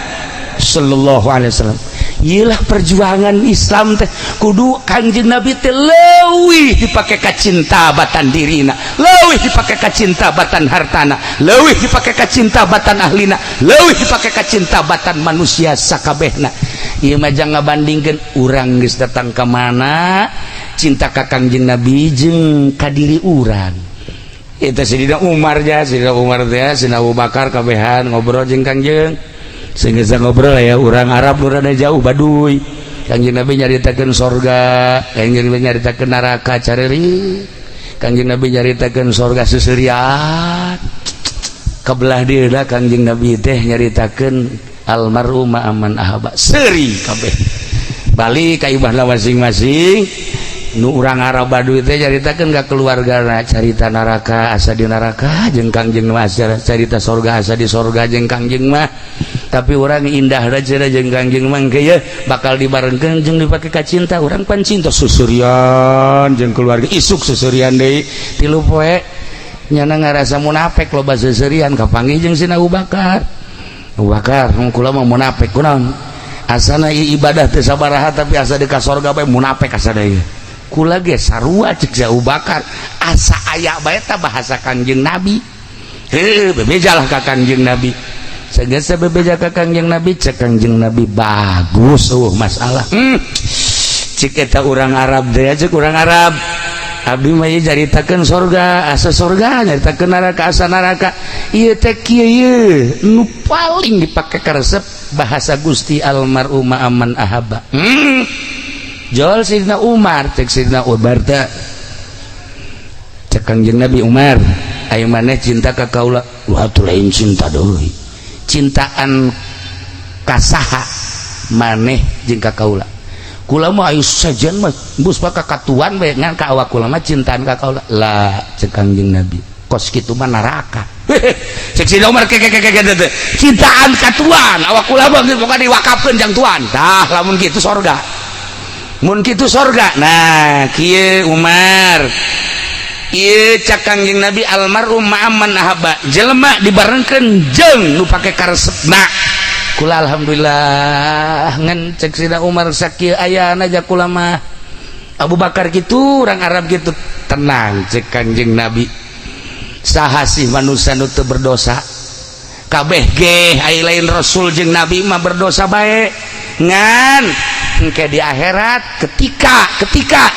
Speaker 1: sallallahu alaihi wasallam. Iyalah perjuangan Islam teh kudu Kangjeng Nabi teh leuwih dipake ka cinta batan dirina, leuwih dipake ka cinta batan hartana, leuwih dipake ka cinta batan ahlina, leuwih dipake ka cinta batan manusia sakabehna. Ieu mah jangan ngabandingkeun urang geus datang ka mana cinta ka Kangjeng Nabi jeung ka diri urang. Itu Sidina Umar ja, Sidina Umar teh, Sidina Abu Bakar kabehan ngobrol jeung Kangjeng. Sehingga ngobrol ya urang Arab nu rada jauh Baduy. Kangjeng Nabi nyaritakeun sorga, Kangjeng Nabi nyaritakeun neraka careri. Kangjeng Nabi nyaritakeun sorga seuseurian. Kebelah dieu Kangjeng Nabi teh nyaritakeun almar'u ma'aman ahaba. Seuri kabeh. Balik ka imahna masing-masing. Nu urang Arab Baduy teh nyaritakeun ka keluargana carita neraka asa di neraka jeung Kangjeng mah, carita sorga asa di sorga jeung Kangjeng mah. Tapi orang indah aja jeung Kangjeng mah ye bakal dibarengkeun jeung dipake ka cinta urang pan cinta susurian jeung keluarga, isuk susurian deui 3 poe nyana ngarasa munafik loba seuseurian. Kapanggih jeung Sina Abu Bakar. Abu Bakar, kula mah munafik kunaon, asana ibadah teu sabaraha tapi asa di ka sorga bae, munafik asa deui kula ge sarua. Cek si Abu Bakar, asa aya bae ta bahasa Kangjeng Nabi. Heuh, bebejalah ka Kangjeng Nabi. Segesa bebeja ka Kangjeng Nabi, cek Kangjeng Nabi, bagus, masalah. Cek eta urang Arab teh, cek urang Arab, abdi mah ieu caritakeun sorga asa sorga, nyaritakeun neraka asa neraka. Ieu teh kieu, ieu nu paling dipake karesep bahasa Gusti almar'u ma'aman ahabba. Jol Sidina Umar, cek Sidina Umar teh, cek Kangjeng Nabi, Umar, ayo maneh cinta ka kaula? Wah, atuh lain cinta deui, cintaan kasaha maneh jeung ka kaula? Kula mah ayo sajian mah bus ka katuan bae, ngan ka awak kula mah cintaan ka kaula lah. Cek Kangjeng Nabi, kos kitu mah neraka. Cek Sidina Umar, ke ke ke ke cintaan ka tuan, awak kula mah geus pokoke diwakafkeun jang tuan. Tah, lamun kitu sorga, mun kitu sorga. Nah, kieu Umar, ieu cak Kangjeng Nabi almarhum ma'aman ahabba, jelema dibarengkeun jeung nu pake karesepna. Kula alhamdulillah, ngan cek Sidina Umar, sakieu ayana aja kula mah. Abu Bakar gitu, orang Arab gitu. Tenang, cek Kangjeng Nabi, saha sih manusia nu teu berdosa? Kabeh ge ai lain rasul jeung nabi mah berdosa bae. Ngan engke di akhirat ketika ketika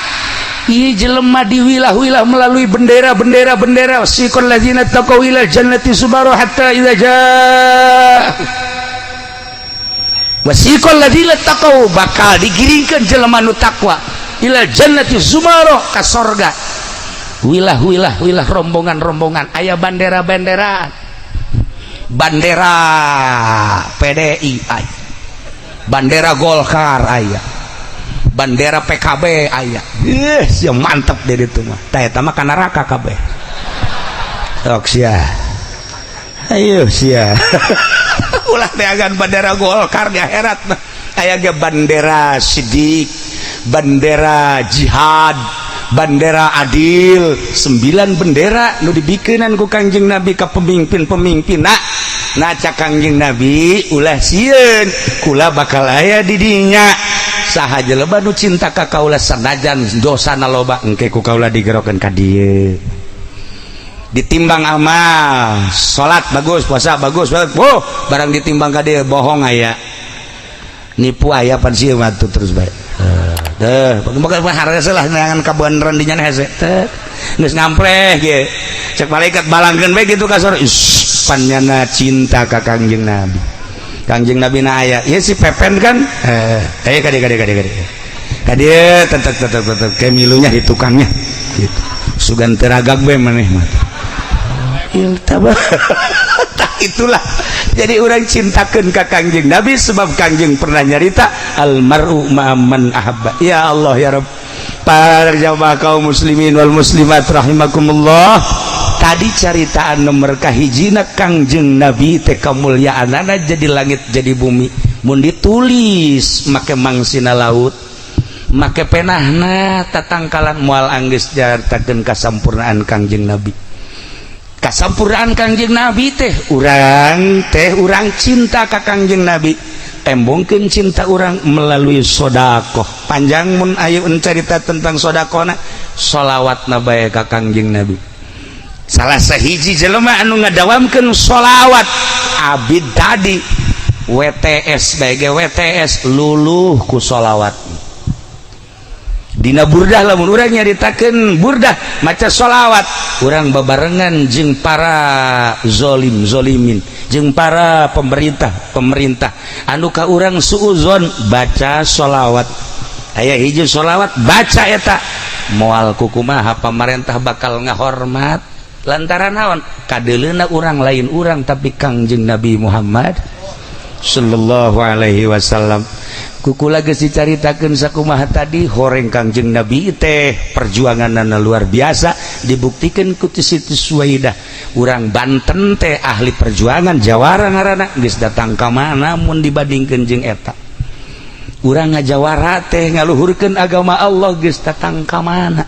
Speaker 1: ieu jelema diwilah-wilah melalui bendera-bendera bendera, siqal ladzina taqaw ila jannati zumara hatta idza jaa wasiqal ladzina taqaw, bakal digiringkeun jelema nu takwa ila jannati zumara ka sorga, wilah-wilah wilah, rombongan-rombongan, aya bandera-bandera, bandera PDI aya, bandera Golkar aya, bandera PKB aya. Ih, sia mantep deh itu mah. Tah, eta mah ka neraka kabeh. Sok sia, ayo sia, ulah teagan bandera Golkar di akhirat mah. Aya ge bandera sidik, bandera jihad, bandera adil, sembilan bendera nu dibikenan ku Kangjeng Nabi ka pemimpin-pemimpin. Nah nah, cak Kangjeng Nabi, ulah sieun, kula bakal aya di dinya. Saha jelema nu cinta ka kaula sanajan dosana loba, engke ku kaula digerokeun ka dieu. Ditimbang amal, salat bagus, puasa bagus. Oh, barang ditimbang ka dieu, bohong aya, nipu aya, pan sieun mah. Terus bae deh, bukan harga lah, neangan kabeneran dinya hese teh geus ngampleh ge. Cek malaikat, balangkeun bae kitu ka surga. Pan nyana cinta ka Kangjeng Nabi. Kangjeng Nabi na aya ieu si Pepen kan, eh eh kade kade kade kade kade tetep tetep tetep kayak milunya di tukangnya gitu, sugan teragak bae maneh mah. Itulah, jadi orang cintakan ke Kangjeng Nabi, sebab Kangjeng pernah nyarita, almaru ma'aman ahabba. Ya Allah, ya Rabb. Para jamaah kaum muslimin wal muslimat rahimakumullah, tadi caritaan nomor kahijina, Kangjeng Nabi teh kamuliaanana jadi langit jadi bumi. Mun ditulis make mangsina laut, make penahna tatangkalan, moal anggeus nyaritakeun kasampurnaan Kangjeng Nabi. Kasampurnaan Kangjeng Nabi teh, urang teh urang cinta ka Kangjeng Nabi, tembongkeun cinta urang melalui sodakoh. Panjang mun ayo cerita tentang sodakohna, solawat na bae ka Kangjeng Nabi. Salah sahiji jelema anu ngadawamkeun solawat abid tadi WTS bae, WTS luluh ku solawat. Dina burdah, lamun urang nyaritakeun burdah, maca solawat, urang babarengan jeung para zolim zolimin, jeung para pemerintah pemerintah anu ka urang suuzon, baca solawat. Aya hiji solawat, baca eta, moal kukumaha pamarentah bakal ngahormat, lantaran naon? Kadeleuna urang lain urang, tapi Kangjeng Nabi Muhammad sallallahu alaihi wasallam. Ku kula geus dicaritakeun sakumaha tadi, horeng Kangjeng Nabi teh perjuanganna luar biasa, dibuktikan ku Siti Suwaidah. Urang Banten teh ahli perjuangan, jawara ngaranna, geus datang ka mana mun dibandingkeun jeung eta? Urang ngajawara teh ngaluhurkeun agama Allah, geus datang ka mana?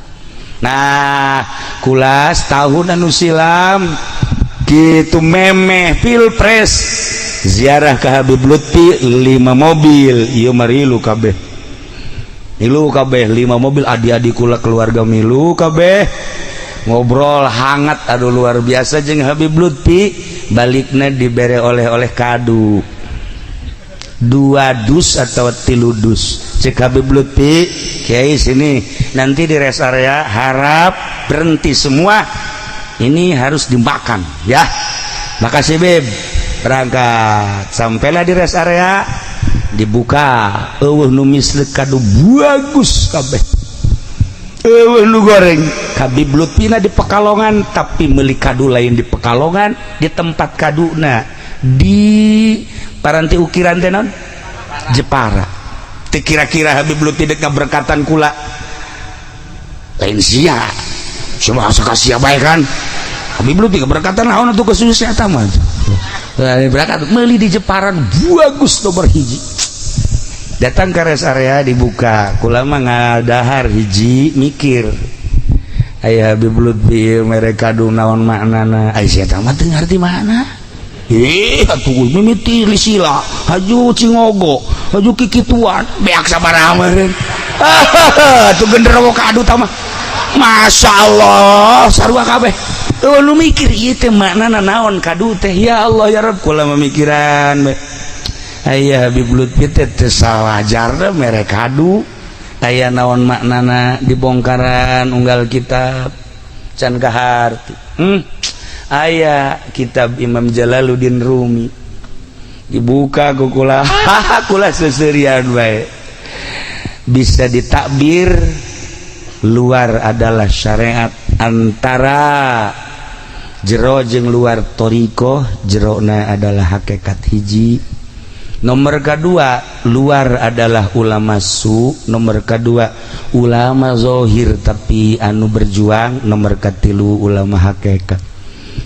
Speaker 1: Nah, kula tahun anu silam gitu, memeh pilpres, ziarah ke Habib Lutfi lima mobil. Iya, marilu kabeh, milu kabeh lima mobil, adik-adik kula, keluarga milu kabeh. Ngobrol hangat, aduh, luar biasa jeung Habib Lutfi. Baliknya dibere oleh-oleh kadu dua dus atau tilu dus. Cek Habib Lutfi, "Kiai, sini, nanti di rest area harap berhenti semua, ini harus dimakan ya." "Makasih, Bib." Berangkat, sampailah di rest area, dibuka, euweuh nu misleuk, kadu bagus kabeh, euweuh nu goreng. Habib Lutfina di Pekalongan, tapi meuli kadu lain di Pekalongan, di tempat kaduna di paranti ukiran teh naon, Jepara. Teu kira-kira Habib Lutfi dek ngaberkatan kula, lain sia cuma asa sia bae kan. Habib Lutfi keberkatan naon atuh kesusah eta mah. Berangkat meuli di Jepara bagus, nomor hiji. Datang ke rest area, dibuka, kula mah ngadahar hiji, mikir, aya Habib Lutfi mere kadu, naon maknana? Ai sia mah teu ngarti makna. Ih, atuh mimiti lisila, haju cingogo, haju kikituan, beak sabaraha meureun. Tuh genderuwo kadu tah mah. Masya Allah, sarua kabeh. Oh, lu mikir ieu teh maknana naon kadu teh? Ya Allah, ya Rabb, kula memikiran bae. Aya Habib Lutfi teh teu sawajarna mere kadu. Aya naon maknana? Dibongkaran unggal kitab can kaharti. Aya kitab Imam Jalaluddin Rumi, dibuka ku kula, kula seserian bae. Bisa ditakbir luar adalah syariat, antara jero jeung luar thoriqoh, jerona adalah hakikat hiji. Nomor kedua, luar adalah ulama su. Nomor kedua, ulama zohir tapi anu berjuang. Nomor katilu, ulama hakikat.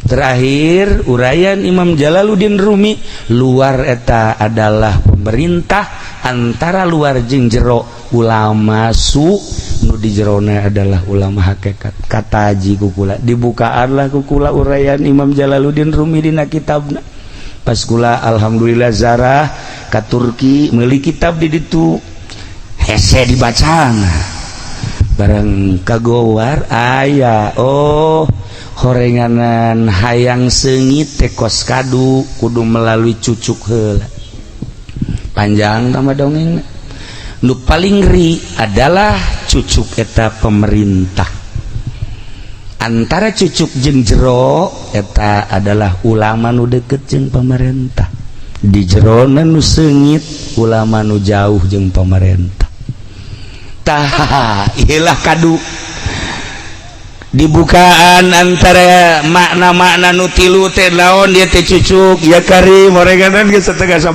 Speaker 1: Terakhir, uraian Imam Jalaluddin Rumi, luar eta adalah pemerintah, antara luar jeung jero ulama su, nu di jerona adalah ulama hakikat. Kata haji kukula, dibukaanlah kukula uraian Imam Jalaluddin Rumi dina kitabna. Pas kula alhamdulillah zarah ka Turki, meuli kitab di ditu, hese dibaca bareng kagowar aya. Oh, Horenganan hayang seungit teh kos kadu, kudu melalui cucuk heula. Panjang tambah dongeng. Nu paling ngeri adalah cucuk eta pemerintah. Antara cucuk jeung jero eta adalah ulama nu deket jeung pemerintah. Di jerona nu seungit ulama nu jauh jeung pemerintah. Tah, ilah kadu dibukaan antara makna-makna nu tilu teh naon dia teh cucuk ya karim. Horenganan geus 10.30,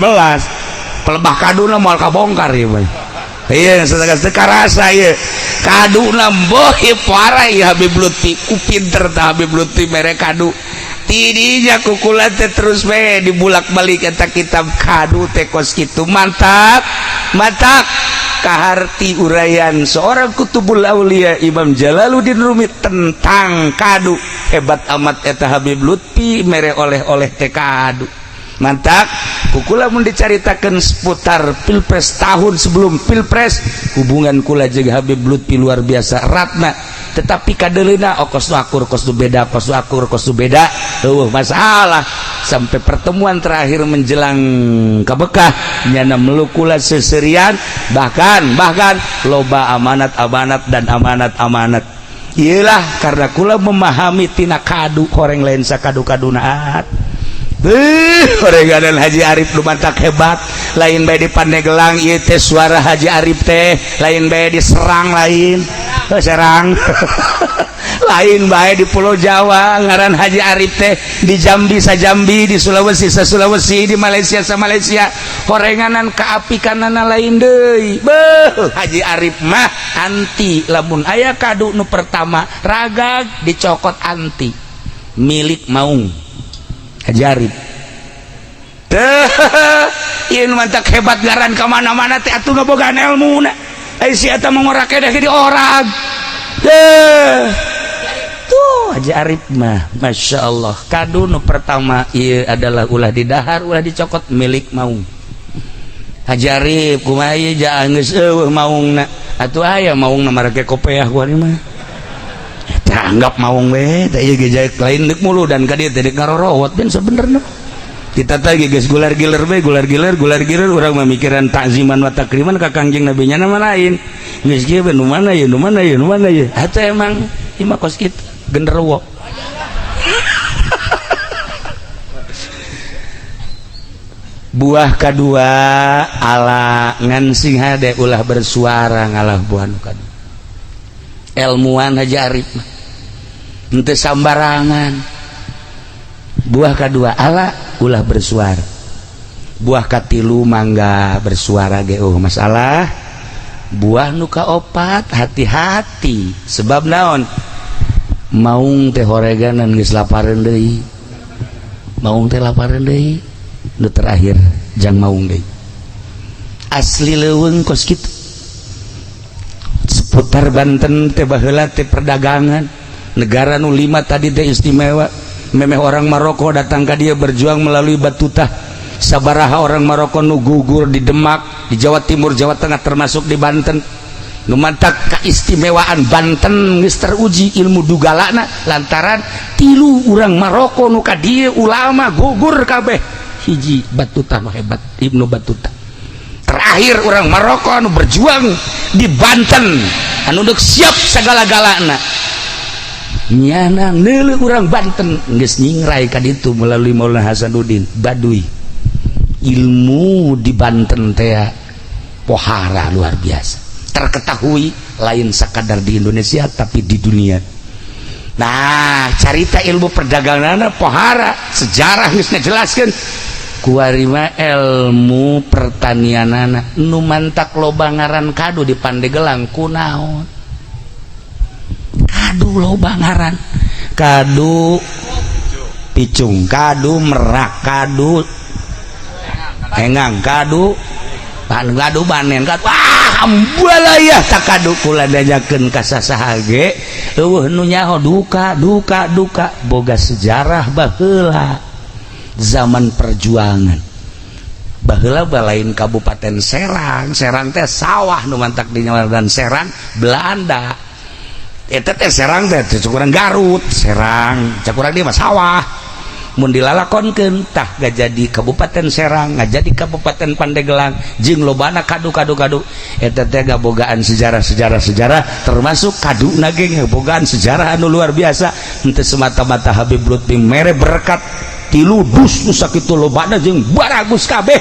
Speaker 1: pelebah kaduna moal kabongkar ieu mah. Iya, setengah karasa ieu kaduna boh parah ieu. Habib Lutfi ku pinter tah. Habib Lutfi mere kadu tidinya ku kula teh terus we dibulak-balik eta kitab kadu teh kos kitu. Mantap, mantap kaharti uraian seorang kutubul aulia Imam Jalaluddin Rumi tentang kadu. Hebat amat eta Habib Lutfi mere oleh-oleh teh kadu. Mantap ku kula mun dicaritakeun seputar pilpres, tahun sebelum pilpres, hubungan kula jeung Habib Lutfi luar biasa eratna. Tetapi kadeleuna, oh, kos nu akur, kos nu beda, kos nu akur, kos nu beda, eueuh masalah sampai pertemuan terakhir menjelang ke Bekah. Nyana meluk kula seserian, bahkan bahkan loba amanat-amanat dan amanat-amanat. Iyalah, karena kula memahami tina kadu horeng lain sakadu-kaduna. Horenganan Haji Arif lu mantak hebat. Lain bae di Pandeglang ieu teh, suara Haji Arif teh lain bae di Serang, lain, oh, Serang lain bae di Pulau Jawa. Ngaran Haji Arif teh di Jambi sa Jambi, di Sulawesi sa Sulawesi, di Malaysia sa Malaysia. Horenganan kaapikanana lain deui. Beuh, Haji Arif mah anti lamun aya kadu nu pertama ragag dicokot, anti milik maung Haji Arif teh. Ieu mantak hebat, ngaran ka mana-mana teh atuh ngabogaan ilmu na. Ai si eta mah ngora kedah di orang teh. Tuh Haji Arif mah Masya Allah. Kadu nu pertama ieu adalah ulah didahar, ulah dicokot, milik maung Haji Arif. Kumaha ieu geus eueuh maungna atuh, aya maungna marake kopeah ku mah. Anggap maung we teh ieu ge lain deuk mulu dan ka dieu teh deuk ngarorowot. Ben sebenerna kita teh geus gular giler we, gular giler, gular giler. Urang mah mikiran takziman wa takriman ka Kangjeng Nabi nya nama lain. Geus kieu we, nu mana ieu, nu mana ieu, nu mana ieu? Atuh emang ieu mah kos kitu genderuwo. Buah kedua ala ngan sing hade ulah bersuara ngalah buah nu kadua. Ilmuwan Haji Arif mah henteu sambarangan. Buah kedua ala ulah bersuara. Buah katilu mangga bersuara ge, oh, masalah. Buah nu kaopat hati-hati, sebab naon? Maung teh horeganan geus lapareun deui, maung teh lapareun deui. Nu terakhir jang maung deui. Asli leuweung kos kitu seputar Banten teh baheula teh perdagangan negara nu lima tadi teh istimewa. Memeh orang Maroko datang ka dia berjuang melalui Batutah. Sabaraha orang Maroko nu gugur di Demak, di Jawa Timur, Jawa Tengah, termasuk di Banten. Nu mantak keistimewaan Banten geus teruji ilmu dugalana lantaran tilu urang Maroko nu ka dieu ulama gugur kabeh, hiji Batutah nu hebat, Ibnu Battuta. Terakhir orang Maroko anu berjuang di Banten anu deuk siap segala-galana nyana neuleuh urang Banten geus nyingrai ka ditu melalui Maulana Hasanuddin Baduy. Ilmu di Banten teh pohara luar biasa, terketahui lain sekadar di Indonesia tapi di dunia. Nah, carita ilmu perdagangan pohara, sejarah geus ngajelaskeun. Kuari mah ilmu pertanianana. Nu mantak loba ngaran kadu di Pandegelang kunaon? Kadu loba ngaran, kadu picung, kadu merak, kadu engang, kadu ban, kadu banen, kadu, wah, ambalaya. Tak kadu kula diajakeun ka sasaha ge eueuh nu nyaho. Duka duka duka boga sejarah baheula zaman perjuangan. Baheula balain Kabupaten Serang, Serang teh sawah nu mantak di dan Serang Belanda. Eta teh Serang teh cek urang Garut, Serang cek urang dia mah sawah. Mun dilalakonkeun tah jadi Kabupaten Serang, jadi Kabupaten Pandeglang jeung lobana kadu-kadu kadu. Eta teh gabogaan sejarah-sejarah sejarah, termasuk kadu ge ngabogaan sejarah anu luar biasa. Henteu semata-mata Habib Lutfi mere berkat tilu dus nu sakitu lobana jeung baragus kabeh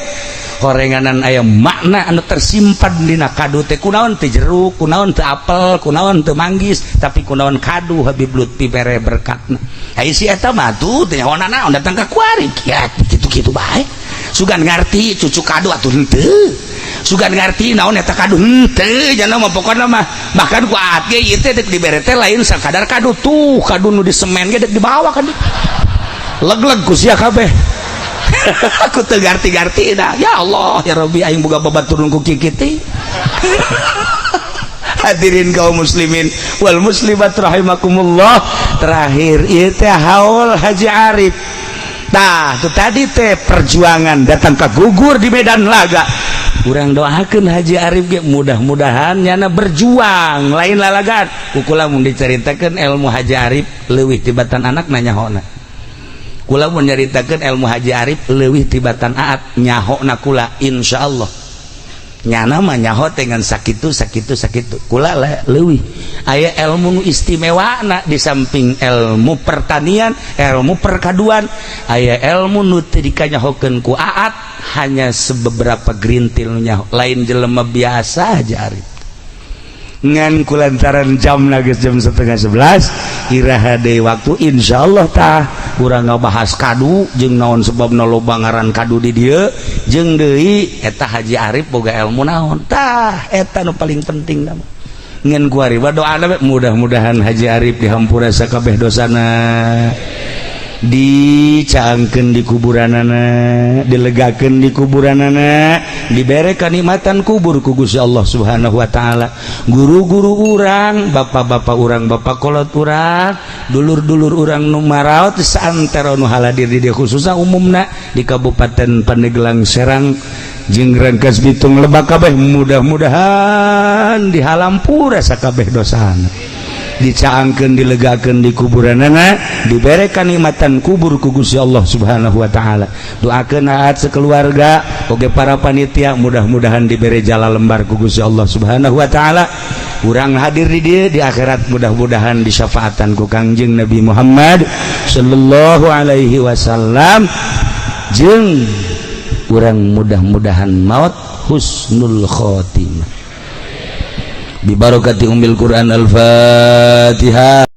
Speaker 1: horenganan, aya makna anu tersimpan dina kadu teh. Kunaon teu jeruk, kunaon teu apel, kunaon teu manggis, tapi kunaon kadu Habib Lutfi mere berkatna? Ai si eta mah tuh teh nyaho naon datang ka kuari ya kitu-kitu bae. Sugan ngarti cucu kadu atuh henteu, sugan ngarti naon eta kadu henteu. Jana mah pokona mah bahkan ku aat ge ieu teh dek dibere teh lain sakadar kadu tuh, kadu nu di semen ge dek dibawa kan leg-leg ku sia kabeh. Aku teu ngarti-ngarti dah. Ya Allah ya Rabbi, aing boga babaturun ku kikiti. Hadirin kaum muslimin wal muslimat rahimakumullah, terakhir ieu teh haul Haji Arif. Tah, tu tadi teh perjuangan datang ke gugur di medan laga. Kurang doakan Haji Arif ge mudah-mudahan nyana berjuang lain lalagan. Ku kula mun diceritakeun ilmu Haji Arif leuwih tibatan anak nanya hona. Kula mun nyaritakeun ilmu Haji Arif leuwih tibatan aat nyahona kula, insyaallah. Nyana mah nyaho dengan sakitu sakitu sakitu, kula lah leuwih. Aya ilmu nu istimewa na di samping ilmu pertanian, ilmu perkaduan, aya ilmu nu teu dikanyahokeun ku aat, hanya sebeberapa gerintil nu nyaho. Lain jelema biasa Haji Arif. Ngan kulantaran jam geus jam 10.30, iraha deui waktu insyaallah tah urang ngabahas kadu jeung naon sebabna loba ngaran kadu di dieu, jeung deui eta Haji Arif boga ilmu naon. Tah, eta nu paling penting mah. Ngan kuari doa mudah-mudahan Haji Arif dihampura sakabeh dosana, dicaangkeun di kuburanana, dilegakeun di kuburanana, dibere kanikmatan kubur ku Gusti Allah Subhanahu wa taala. Guru-guru urang, bapak-bapak urang, bapak kolot urang, dulur-dulur urang nu maraot saantero nu haladir di dieu, khususna umumna di Kabupaten Pandeglang, Serang jeung Rangkas Bitung, Lebak kabeh, mudah-mudahan dihalampura sakabeh dosana, dicaangkeun, dilegakeun di kuburanana, dibere kanikmatan kubur ku Gusti Allah Subhanahu wa taala. Doakeun aat sekeluarga oge para panitia, mudah-mudahan dibere jala lembar ku Gusti Allah Subhanahu wa taala. Urang hadir di dieu di akhirat mudah-mudahan disyafaatan ku Kangjeng Nabi Muhammad sallallahu alaihi wasallam, jeung urang mudah-mudahan maut husnul khotimah. Bibarokati umil Quran, al-Fatihah.